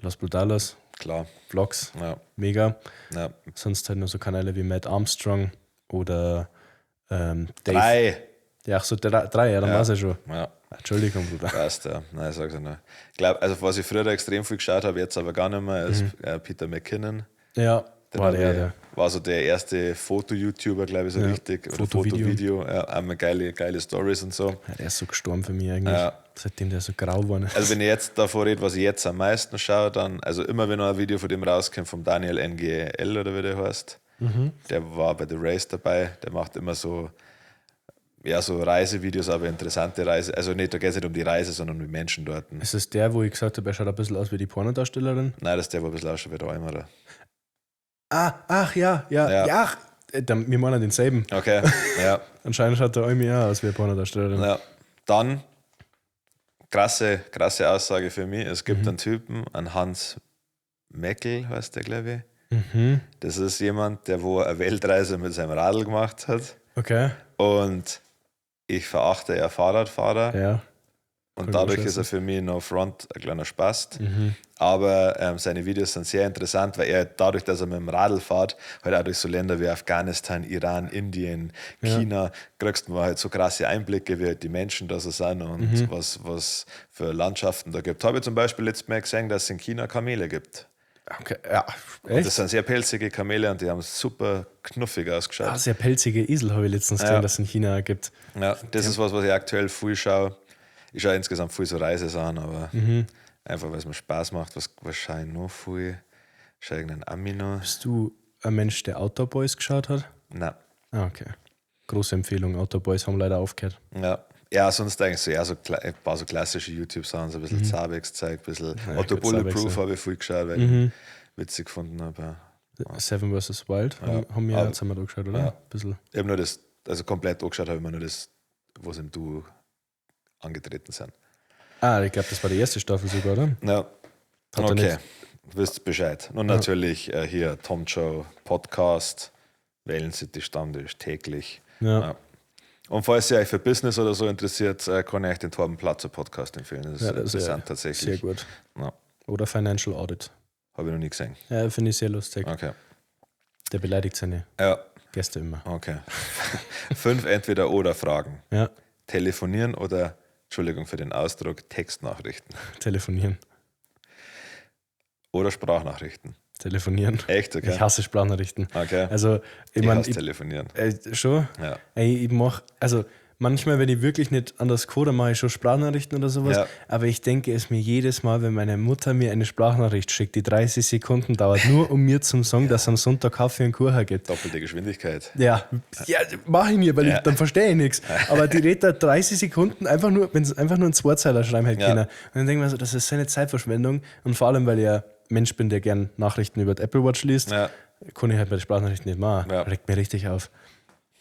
Los Brutalos, Klar, Vlogs, ja, mega. ja. Sonst halt nur so Kanäle wie Matt Armstrong oder Dave. 3. Ja, ach so, drei, ja, dann Ja. war's ja schon. Ja, Entschuldigung, Bruder. passt, ja. Nein, sag's ja nicht. Ich glaube, also was ich früher da extrem viel geschaut habe, jetzt aber gar nicht mehr, ist Peter McKinnon. Ja, Den War hab der, ich- der. War so der erste Foto-YouTuber, glaube ich, so Ja, richtig. Oder Fotovideo. Fotovideo. Ja, einmal geile, geile Stories und so. Ja, der ist so gestorben für mich eigentlich. Ja. Seitdem der so grau geworden ist. Also wenn ich jetzt davor rede, was ich jetzt am meisten schaue, dann, also immer wenn noch ein Video von dem rauskommt, vom Daniel NGL oder wie der heißt, der war bei The Race dabei, der macht immer so, ja, so Reisevideos, aber interessante Reise, also nicht, da geht es nicht um die Reise, sondern um die Menschen dort. Ist es der, wo ich gesagt habe, er schaut ein bisschen aus wie die Pornodarstellerin? Nein, das ist der, wo ein bisschen ausschaut wie der Eimerer. Ah, ach ja, ja, Ja. ja. ach, dann, wir meinen denselben. Okay, ja. Anscheinend schaut der Almi auch aus wie eine Pornodarstellerin. Ja. Dann, krasse, krasse Aussage für mich, es gibt einen Typen, einen Hans Meckel, heißt der, glaube ich. Das ist jemand, der wo eine Weltreise mit seinem Radl gemacht hat. Okay, Und ich verachte ja Fahrradfahrer. ja. Und Kann dadurch ich ist er für mich no front ein kleiner Spast. Mhm. Aber seine Videos sind sehr interessant, weil er dadurch, dass er mit dem Radl fährt, halt auch durch so Länder wie Afghanistan, Iran, Indien, China, kriegst du halt so krasse Einblicke, wie halt die Menschen da so sind und was für Landschaften da gibt. Habe ich zum Beispiel letztes Mal gesehen, dass es in China Kamele gibt. Okay, ja. Und Echt? das sind sehr pelzige Kamele und die haben super knuffig ausgeschaut. Ah, sehr pelzige Esel habe ich letztens gesehen, dass es in China gibt. Ja, das ist was, was ich aktuell viel schaue. Ich schaue insgesamt viel so Reisesachen, aber einfach, weil es mir Spaß macht. Was, was schaue ich noch viel? Schaue ich irgendeinen Ami noch? Bist du ein Mensch, der Outdoor Boys geschaut hat? Nein. Ah, okay. Große Empfehlung. Outdoor Boys haben leider aufgehört. Ja. Ja, sonst eigentlich so, ja, so ein paar so klassische YouTube-Sachen, so ein bisschen Zabex-Zeug, ein bisschen Otto gut, Bulletproof Zabex, ja. habe ich viel geschaut, weil ich witzig gefunden habe. Ja. Seven vs. Wild haben wir ja zusammen da geschaut, oder? Ja. Ein bisschen. Ich habe nur das, also komplett angeschaut habe ich mir nur das, wo sie im Duo angetreten sind. Ah, ich glaube, das war die erste Staffel sogar, oder? Ja. Hat er Okay, nicht- wisst Bescheid. Und natürlich hier Tom Joe Podcast, Wellen City Stammtisch täglich. Ja. Ja. Und falls ihr euch für Business oder so interessiert, kann ich euch den Torben Platzer Podcast empfehlen. Das ist Ja, das ist interessant ja tatsächlich. Sehr gut. Ja, Oder Financial Audit. habe ich noch nie gesehen. Ja, finde ich sehr lustig. Okay. Der beleidigt seine Ja, Gäste immer. okay. 5 Entweder-Oder-Fragen. Ja, Telefonieren oder, Entschuldigung für den Ausdruck, Textnachrichten. telefonieren. Oder Sprachnachrichten. Telefonieren. Echt, okay? Ich hasse Sprachnachrichten. Okay. Also, ich ich meine, hasse Telefonieren. schon. Ja. Ey, ich mach, also manchmal, wenn ich wirklich nicht anders kann, dann mache ich schon Sprachnachrichten oder sowas. Ja. Aber ich denke es mir jedes Mal, wenn meine Mutter mir eine Sprachnachricht schickt, die 30 Sekunden dauert, nur um mir zum sagen, dass am Sonntag Kaffee und Kuchen gibt. Doppelte Geschwindigkeit. Ja, ja mache ich nie, weil Ja. ich, dann verstehe ich nichts. Aber die redet da 30 Sekunden einfach nur, wenn sie einfach nur einen Zweizeiler schreiben hätte Ja. können. Und dann denke ich mir so, das ist so eine Zeitverschwendung. Und vor allem, weil ich ja Mensch bin, der gern Nachrichten über die Apple Watch liest, Ja. kann ich halt bei den Sprachnachrichten nicht machen. Ja. Regt mir richtig auf.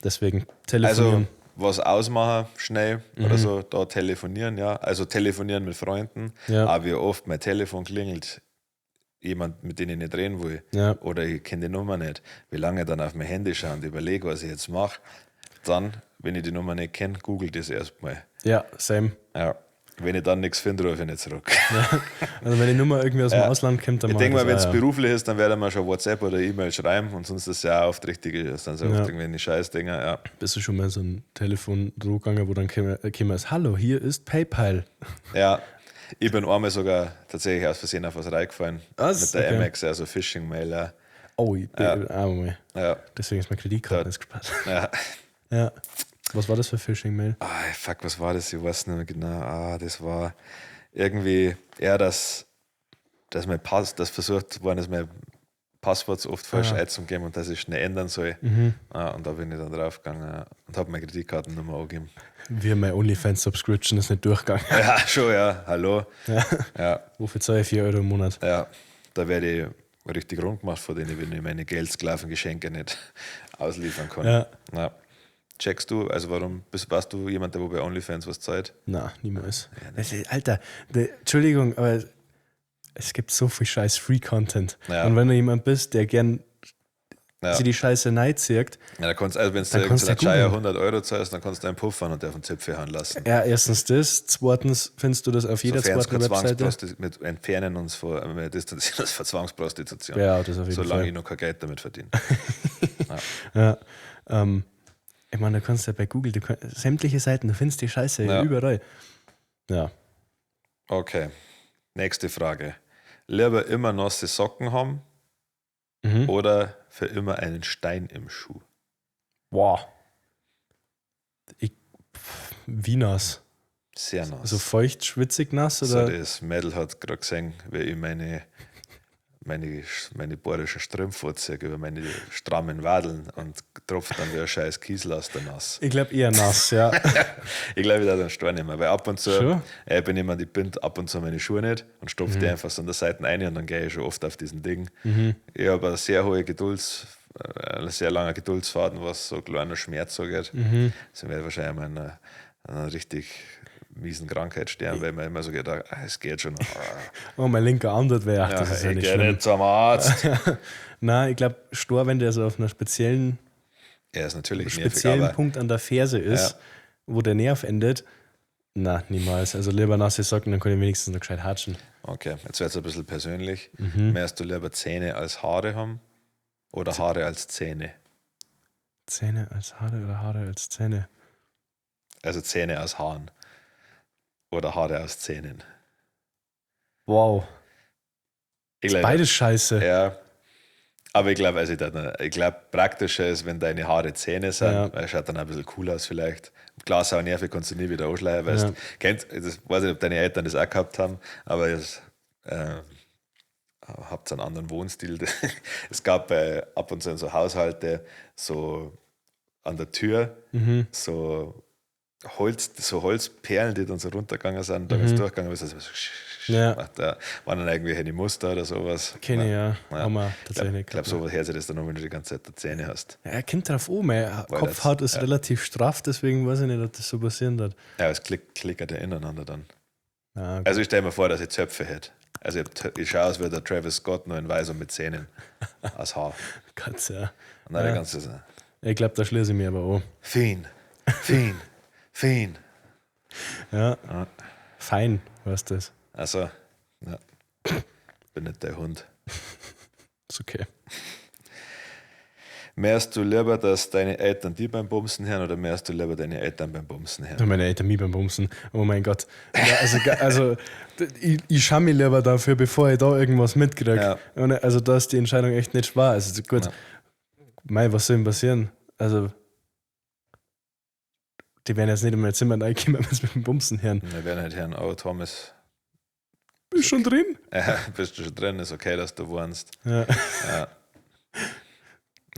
Deswegen Also telefonieren. was ausmachen, schnell oder so, da telefonieren, ja. Also telefonieren mit Freunden. Ja. Aber wie oft mein Telefon klingelt, jemand, mit dem ich nicht reden will. Ja. Oder ich kenne die Nummer nicht. Wie lange ich dann auf mein Handy schaue und überlege, was ich jetzt mache. Dann, wenn ich die Nummer nicht kenne, google das erstmal. ja, same. Ja. Wenn ich dann nichts finde, rufe ich nicht zurück. Also wenn die Nummer irgendwie aus dem Ausland kommt, dann Ich mach denke mal, das wenn es auch, ja. beruflich ist, dann werde ich mir schon WhatsApp oder E-Mail schreiben und sonst ist es ja auch oft richtig, das sind ja oft Ja. irgendwelche Scheißdinger. Ja. Bist du schon mal so ein Telefon gegangen, wo dann käme es, hallo, hier ist PayPal. Ja, ich bin einmal sogar tatsächlich aus Versehen auf was reingefallen. Was? Mit der Okay. Amex, also Phishing-Mail. Ja. Oh, ich bin, ah, Moment. Ja. Deswegen ist meine Kreditkarte nicht gesperrt. Ja. Ja. Was war das für Phishing-Mail? Ah, fuck, was war das? Ich weiß nicht mehr genau. Ah, das war irgendwie eher, dass, dass mein Pass, dass versucht worden ist, mein Passwort so oft falsch Ah. einzugeben und dass ich schnell ändern soll. Mhm. Ah, und da bin ich dann draufgegangen ja, und habe meine Kreditkartennummer angegeben. Wir, meine OnlyFans-Subscription ist nicht durchgegangen. Ja, schon, ja. Hallo. Ja. Ja, Wofür zahle ich 4 Euro im Monat? ja. Da werde ich richtig rund gemacht von denen, wenn ich meine Geldsklavengeschenke nicht ausliefern kann. Ja. Ja. Checkst du, also warum bist, warst du jemand, der wo bei OnlyFans was zahlt? Na, niemals. Das ist, Alter, Entschuldigung, aber es gibt so viel scheiß Free-Content. Ja. Und wenn du jemand bist, der gern Ja. sich die Scheiße neizirkt, Ja, da kannst, also wenn du Dann kannst du irgendeiner Chaya googeln. 100 Euro zahlst, dann kannst du einen Puffern und auf den Zipfel hauen lassen. ja, erstens das, zweitens findest du das auf jeder Sofern es zweiten keine Webseite. Zwangsprosti- wir entfernen uns vor, wir distanzieren uns von Zwangsprostitution. Ja, das auf jeden solange Fall. ich noch kein Geld damit verdiene. Ja, ich meine, du kannst ja bei Google, du kannst, sämtliche Seiten, du findest die Scheiße Ja. überall. Ja. Okay, nächste Frage. Lieber immer nasse Socken haben Oder für immer einen Stein im Schuh? Wow. Wie nass? Sehr nass. Also feucht, schwitzig nass? Oder? So, das Mädel hat gerade gesehen, wie ich meine bayerischen Strümpfe anziehe über meine strammen Wadeln und tropft dann wie ein scheiß Kiesel aus der Nass. Ich glaube eher nass, ja. Ich glaube, ich darf den Stein nehmen, weil ab und zu, ich bin jemand, ich bind ab und zu meine Schuhe nicht und stopfe die einfach so an der Seite rein und dann gehe ich schon oft auf diesen Ding. Ich habe eine sehr hohe einen sehr langen Geduldsfaden, was so kleiner Schmerz angeht. Deswegen werde ich wahrscheinlich mal einer richtig miesen Krankheit sterben, weil man immer so gedacht, es geht schon. Oh, mein linker Arm tut weh. Ach, das ist ja nicht schlimm. Ich geh nicht zum Arzt. Nein, ich glaube, Stor, wenn der so auf einer speziellen, ist natürlich speziellen nervig, Punkt an der Ferse ist, wo der Nerv endet, na, niemals. Also lieber nasse Socken, dann kann ich wenigstens noch gescheit hatschen. Okay, jetzt wird es ein bisschen persönlich. Möchtest du lieber Zähne als Haare haben oder Haare als Zähne? Zähne als Haare oder Haare als Zähne? Also Zähne aus Haaren. Oder Haare aus Zähnen. Wow. Ich glaub, beides scheiße. Ja. Aber ich glaube, also ich glaub, praktischer ist, wenn deine Haare Zähne sind, weil es schaut dann ein bisschen cool aus vielleicht. Klar, sau nervig, kannst du nie wieder anschleiern. Weißt, das weiß nicht, ob deine Eltern das auch gehabt haben, aber es, habt einen anderen Wohnstil. Es gab ab und zu in so Haushalte so an der Tür so Holzperlen, die dann so runtergegangen sind, da wenn es durchgegangen ist, also da waren dann irgendwelche Muster oder sowas. Kenne ich, ja. Haben wir tatsächlich. Ich glaube, sowas hört sich das dann an, wenn du die ganze Zeit die Zähne hast. Ja, kommt drauf an, meine Kopfhaut ist relativ straff, deswegen weiß ich nicht, ob das so passieren wird. Ja, es klickert ja ineinander dann. Ah, okay. Also ich stelle mir vor, dass ich Zöpfe hätte. Also ich schaue aus wie der Travis Scott, nur in weiß und mit Zähnen aus Haar. Katze, ja. Und dann die ganze so. Ich glaube, da schließe ich mir aber an. Fein, fein. Fein. Ja. Fein, weißt du das. Also, ja. Bin nicht der Hund. Ist okay. Mehrst du lieber, dass deine Eltern die beim Bumsen hören oder mehrst du lieber deine Eltern beim Bumsen hören? Meine Eltern mich beim Bumsen. Oh mein Gott. Ja, also ich scham mich lieber dafür, bevor ich da irgendwas mitkriege. Ja. Also da ist die Entscheidung echt nicht schwer. Also gut, ja. Mei, was soll denn passieren? Also die werden jetzt nicht in mein Zimmer reinkommen, wenn sie mit dem Bumsen hören. Wir werden halt hören, oh Thomas. Bist du schon drin? Ja, bist du schon drin, ist okay, dass du wohnst. Ja. Ja.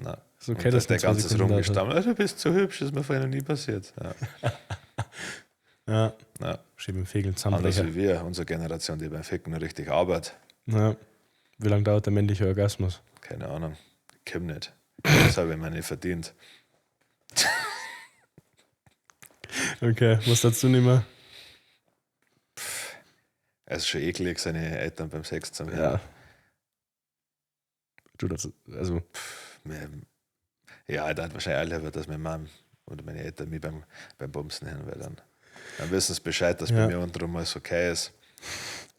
Na. Ist okay, dass der ganze rumgestammelt, du bist zu hübsch, ist mir vorher noch nie passiert. Ja. Ja. Ja. Schön beim Fegeln zusammenbrechen. Anders wie wir, unsere Generation, die beim Ficken richtig arbeitet. Ja. Wie lange dauert der männliche Orgasmus? Keine Ahnung. Ich komm nicht. Das habe ich mir nicht verdient. Okay, was dazu nicht mehr? Es ist schon eklig, seine Eltern beim Sex zu haben. Ja. Du, das, also. Ja, da hat wahrscheinlich alle, dass meine Mom oder meine Eltern mich beim Bumsen hören, weil dann wissen sie Bescheid, dass bei mir untenrum alles okay ist.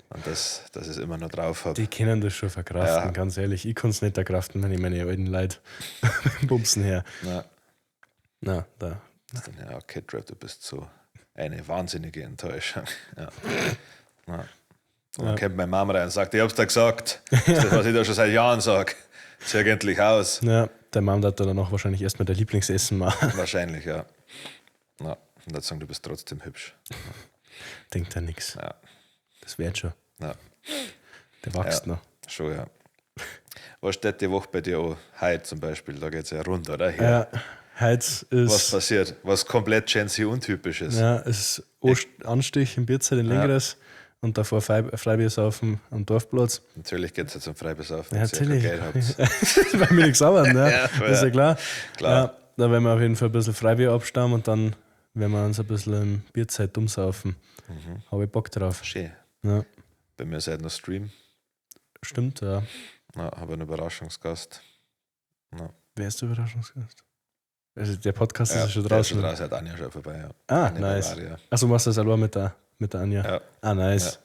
Und dass ich es immer noch drauf habe. Die können das schon verkraften, ganz ehrlich. Ich kann es nicht erkraften, wenn ich meine alten Leute beim Bumsen her. Na. Na, da. Dann, ja, okay, Trev, du bist so eine wahnsinnige Enttäuschung. Ja. Ja. Und dann kommt meine Mama rein und sagt, ich hab's dir gesagt. Das ist das, was ich da schon seit Jahren sage. Zieh endlich aus. Ja, der Mom hat dann auch wahrscheinlich erstmal der Lieblingsessen machen. Wahrscheinlich, ja. Ja. Und dann sagen, du bist trotzdem hübsch. Ja. Denkt er nichts. Ja. Das wird schon. Ja. Der wächst noch. Schon, ja. Was steht die Woche bei dir an? Heute zum Beispiel, da geht es ja rund, oder? Hier. Ja, heute ist. Was passiert? Was komplett Gen Z untypisch ist. Ja, es ist Anstich im Bierzeit in Lengres und davor Freibier saufen am Dorfplatz. Natürlich geht es jetzt um Freibier saufen. Ja, natürlich. Geld habt. Weil wir nichts arbeiten, ne? Ja, das ist ja klar. Klar. Ja, da werden wir auf jeden Fall ein bisschen Freibier abstammen und dann werden wir uns ein bisschen im Bierzeit umsaufen. Mhm. Habe ich Bock drauf. Schön. Ja. Bei mir ist halt noch Stream. Stimmt, ja. Ja, habe einen Überraschungsgast. Ja. Wer ist der Überraschungsgast? Also der Podcast ist ja schon der draußen. Ist schon draußen, hat Anja schon vorbei, ja. Ah, Anja nice. Bavaria. Achso, machst du das allein mit der Anja? Ja. Ah, nice.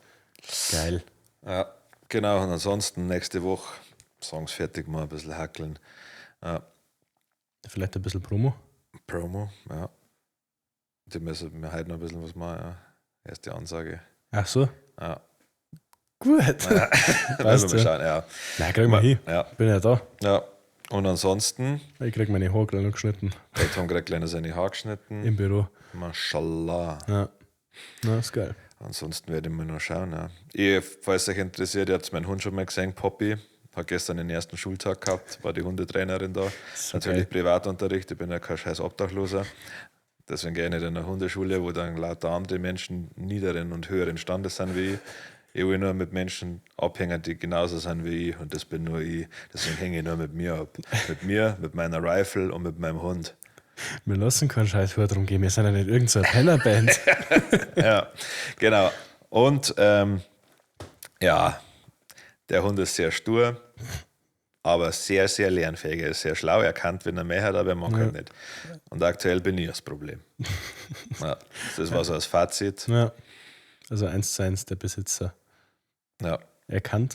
Ja. Geil. Ja, genau. Und ansonsten nächste Woche Songs fertig mal ein bisschen hackeln. Ja. Vielleicht ein bisschen Promo. Promo, ja. Die müssen wir heute noch ein bisschen was machen, ja. Erste Ansage. Ach so. Ja. Gut. Passt, Passt, mal ja. schauen, ja. Nein, kriegen wir hin. Ja, Bin ja da. ja. Und ansonsten, Ich krieg meine Haare gleich noch geschnitten der Tom kriegt gleich noch seine Haare geschnitten. im Büro. Mashallah. Ja. Na, ist geil. Ansonsten werde ich mal noch schauen. Ja. Ich, falls euch interessiert, ihr habt meinen Hund schon mal gesehen, Poppy. Hat gestern den ersten Schultag gehabt, war die Hundetrainerin da. So Natürlich geil. Privatunterricht, ich bin ja kein scheiß Obdachloser. Deswegen gehe ich nicht in eine Hundeschule, wo dann lauter andere Menschen niederen und höheren Standes sind wie ich. Ich will nur mit Menschen abhängen, die genauso sind wie ich und das bin nur ich. Deswegen hänge ich nur mit mir ab. Mit mir, mit meiner Rifle und mit meinem Hund. Wir lassen keinen scheiß Hör drum gehen. Wir sind ja nicht irgendeine Pennerband. Ja, genau. Und ja, der Hund ist sehr stur, aber sehr, sehr lernfähig. Er ist sehr schlau. Er kann, wenn er mehr hat, aber er mag halt nicht. Und aktuell bin ich das Problem. Ja, das war so das Fazit. Ja. Also 1:1 der Besitzer. Ja. Er kann,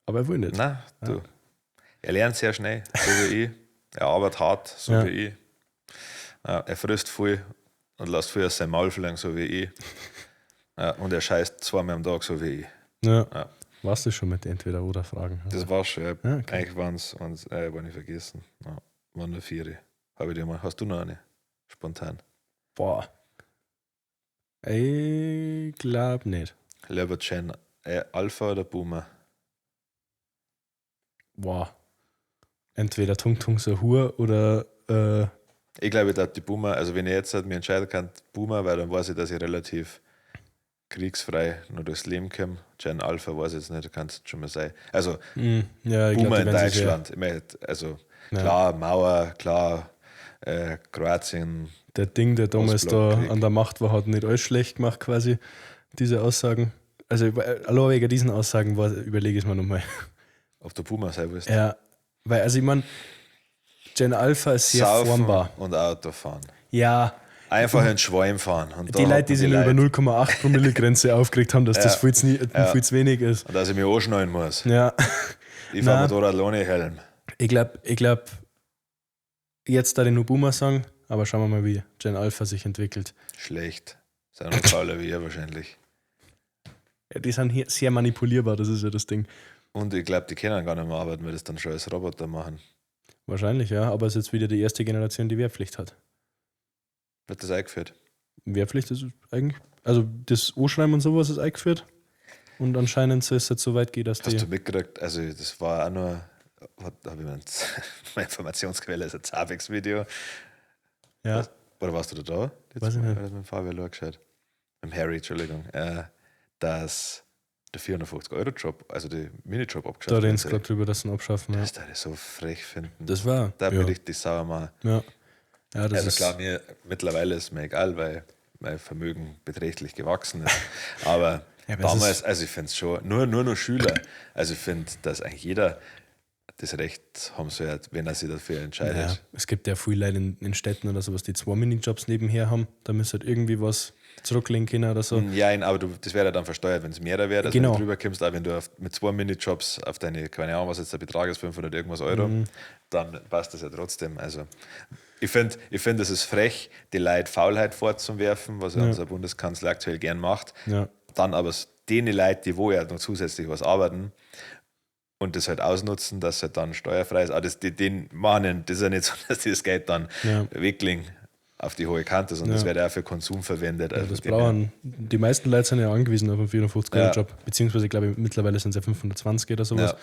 aber er will nicht. Na, du. Er lernt sehr schnell, so wie ich. Er arbeitet hart, so Ja. wie ich. Ja, er frisst viel und lässt viel aus seinem Maul fliegen, so wie ich. Ja, und er scheißt zweimal am Tag, so wie ich. Ja. Ja. Warst du schon mit Entweder-Oder-Fragen? Das war's schon. Ja. Ja, okay. Eigentlich waren es, war ich vergessen. Ja, waren nur vier. Hab ich dir mal. Hast du noch eine? Spontan. Boah. Ich glaub nicht. Lieber Gen Alpha oder Boomer? Boah. Entweder Tung Tung Sahur oder Ich glaube, ich darf die Boomer, also wenn ich jetzt halt mir entscheiden kann, Boomer, weil dann weiß ich, dass ich relativ kriegsfrei nur durchs Leben komme. Gen Alpha weiß ich jetzt nicht, kann es schon mal sein. Also ja, ich glaub, Boomer die in werden sich sehr- Deutschland. Ich mein, also Ja. klar, Mauer, klar, Kroatien. Der Ding, der damals da Ostblockkrieg. an der Macht war, hat nicht alles schlecht gemacht, quasi, diese Aussagen. Also, allein wegen diesen Aussagen überlege ich es mir nochmal. Ob du Boomer sein willst. Ja, weil, also ich meine, Gen Alpha ist sehr Saufen formbar. und Autofahren. Ja, Einfach in den Schwalm fahren. Und da die hat Leute, die man sich nur über Leute. 0,8 Promille Grenze aufgeregt haben, dass das viel zu, viel zu wenig ist. Und dass ich mich anschnallen muss. Ja, Ich fahre Nein. Motorrad ohne Helm. ich glaube, jetzt da den nur Boomer sagen, aber schauen wir mal, wie Gen Alpha sich entwickelt. Schlecht. Sind noch fauler wie ihr wahrscheinlich. Ja, die sind hier sehr manipulierbar, das ist ja das Ding. Und ich glaube, die können gar nicht mehr arbeiten, weil das dann schon als Roboter machen. Wahrscheinlich, ja, aber es ist jetzt wieder die erste Generation, die Wehrpflicht hat. Wird das eingeführt? Wehrpflicht ist eigentlich, also das O-Schreiben und sowas ist eingeführt. Und anscheinend soll es jetzt so weit gehen, dass Hast die. du mitgekriegt? Also, das war auch nur, habe ich meine Informationsquelle ist ein Zabex-Video. Ja, Oder warst du da da? Jetzt Weiß ich nicht. Oder mit dem Fabian angeschaut? Mit dem Harry, Entschuldigung. Dass der 450-Euro-Job, also die Minijob abgeschafft da reden sie wird. gerade drüber, dass sie ihn abschaffen. Ja. Das darf ich so frech finden. Das war. Da ja. bin ich richtig sauer machen. Ja. Ja, das Also ist. klar, mir mittlerweile ist mir egal, weil mein Vermögen beträchtlich gewachsen ist. Aber, Ja, aber es damals, ist- also ich finde es schon, nur noch Schüler. Also ich finde, dass eigentlich jeder das Recht haben soll, wenn er sich dafür entscheidet. Ja, es gibt ja viele Leute in Städten oder sowas, die zwei Minijobs nebenher haben. Da müsste halt irgendwie was zurücklegen können oder so. Ja, aber du, das wäre ja dann versteuert, wenn es mehr wäre, dass Genau. wenn du drüber kommst, auch wenn du mit zwei Minijobs auf deine, keine Ahnung, was jetzt der Betrag ist, 500 irgendwas Euro, dann passt das ja trotzdem. Also ich finde, ich find, es ist frech, die Leute Faulheit vorzuwerfen, was ja unser Bundeskanzler aktuell gern macht. Ja. Dann aber denen Leute, die wo ja noch zusätzlich was arbeiten und das halt ausnutzen, dass halt dann steuerfrei ist. Aber das, die, den machen, das ist ja nicht so, dass die das Geld dann Ja. weglegen auf die hohe Kante, sondern das Ja. wird ja auch für Konsum verwendet. Also Das dem her- brauchen. Die meisten Leute sind ja angewiesen auf einen 450 Euro Ja. Job. Beziehungsweise, glaube ich, mittlerweile sind es ja 520 oder sowas. Ja.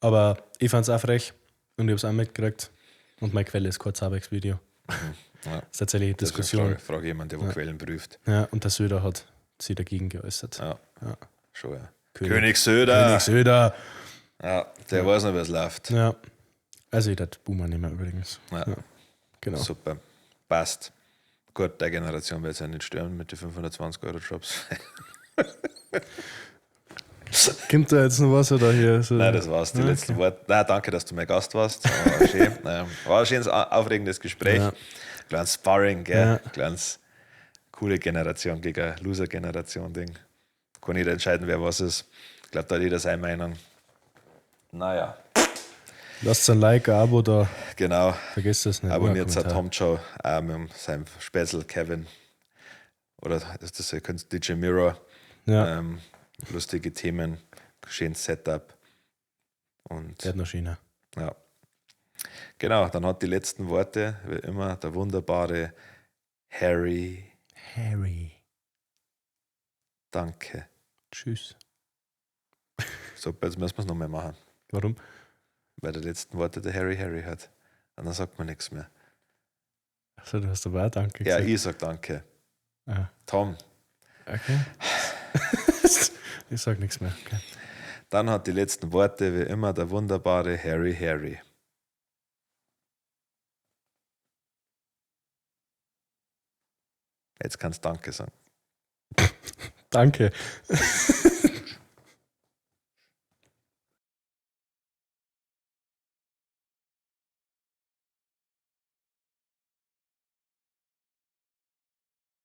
Aber ich fand es auch frech und ich habe es auch mitgekriegt. Und meine Quelle ist kurz Zabex-Video. Ja. Das ist tatsächlich eine Diskussion. Frage, frage jemand, der wo Quellen prüft. Ja, und der Söder hat sich dagegen geäußert. Ja. Ja. Schon, ja. König, König Söder. König Söder. Ja, der weiß noch, wie es läuft. Ja. Also ich dachte Boomer nehmen übrigens. Ja. Genau. Super. Passt. Gut, der Generation wird es ja nicht stören mit den 520 Euro Jobs. Kommt da jetzt noch was oder hier? So? Nein, das war's. Die Ja, letzten Worte. Nein, danke, dass du mein Gast warst. War schön. War ein schönes, aufregendes Gespräch. Ja. Kleines Sparring, gell? Ja. Kleines coole Generation gegen Loser-Generation-Ding. Kann jeder entscheiden, wer was ist. Ich glaube, da hat jeder seine Meinung. Naja. Lasst ein Like, ein Abo da. Genau. Vergesst das nicht. Abonniert Oder seit Kommentar. Tom Joe auch mit seinem Spätzl Kevin. Oder ist das der DJ Mirror? Ja. Lustige Themen. Schönes Setup. Und Wird noch schöner. Ja. Genau, dann hat die letzten Worte, wie immer, der wunderbare Harry. Harry. Danke. Tschüss. So, jetzt müssen wir es nochmal machen. Warum? Weil die letzten Worte der Harry Harry hat. Und dann sagt man nichts mehr. Achso, du hast aber auch Danke Ja, ich sag Danke. Ah. Tom. Okay. Ich sag nichts mehr. Okay. Dann hat die letzten Worte wie immer der wunderbare Harry Harry. Jetzt kannst du Danke sagen. Danke.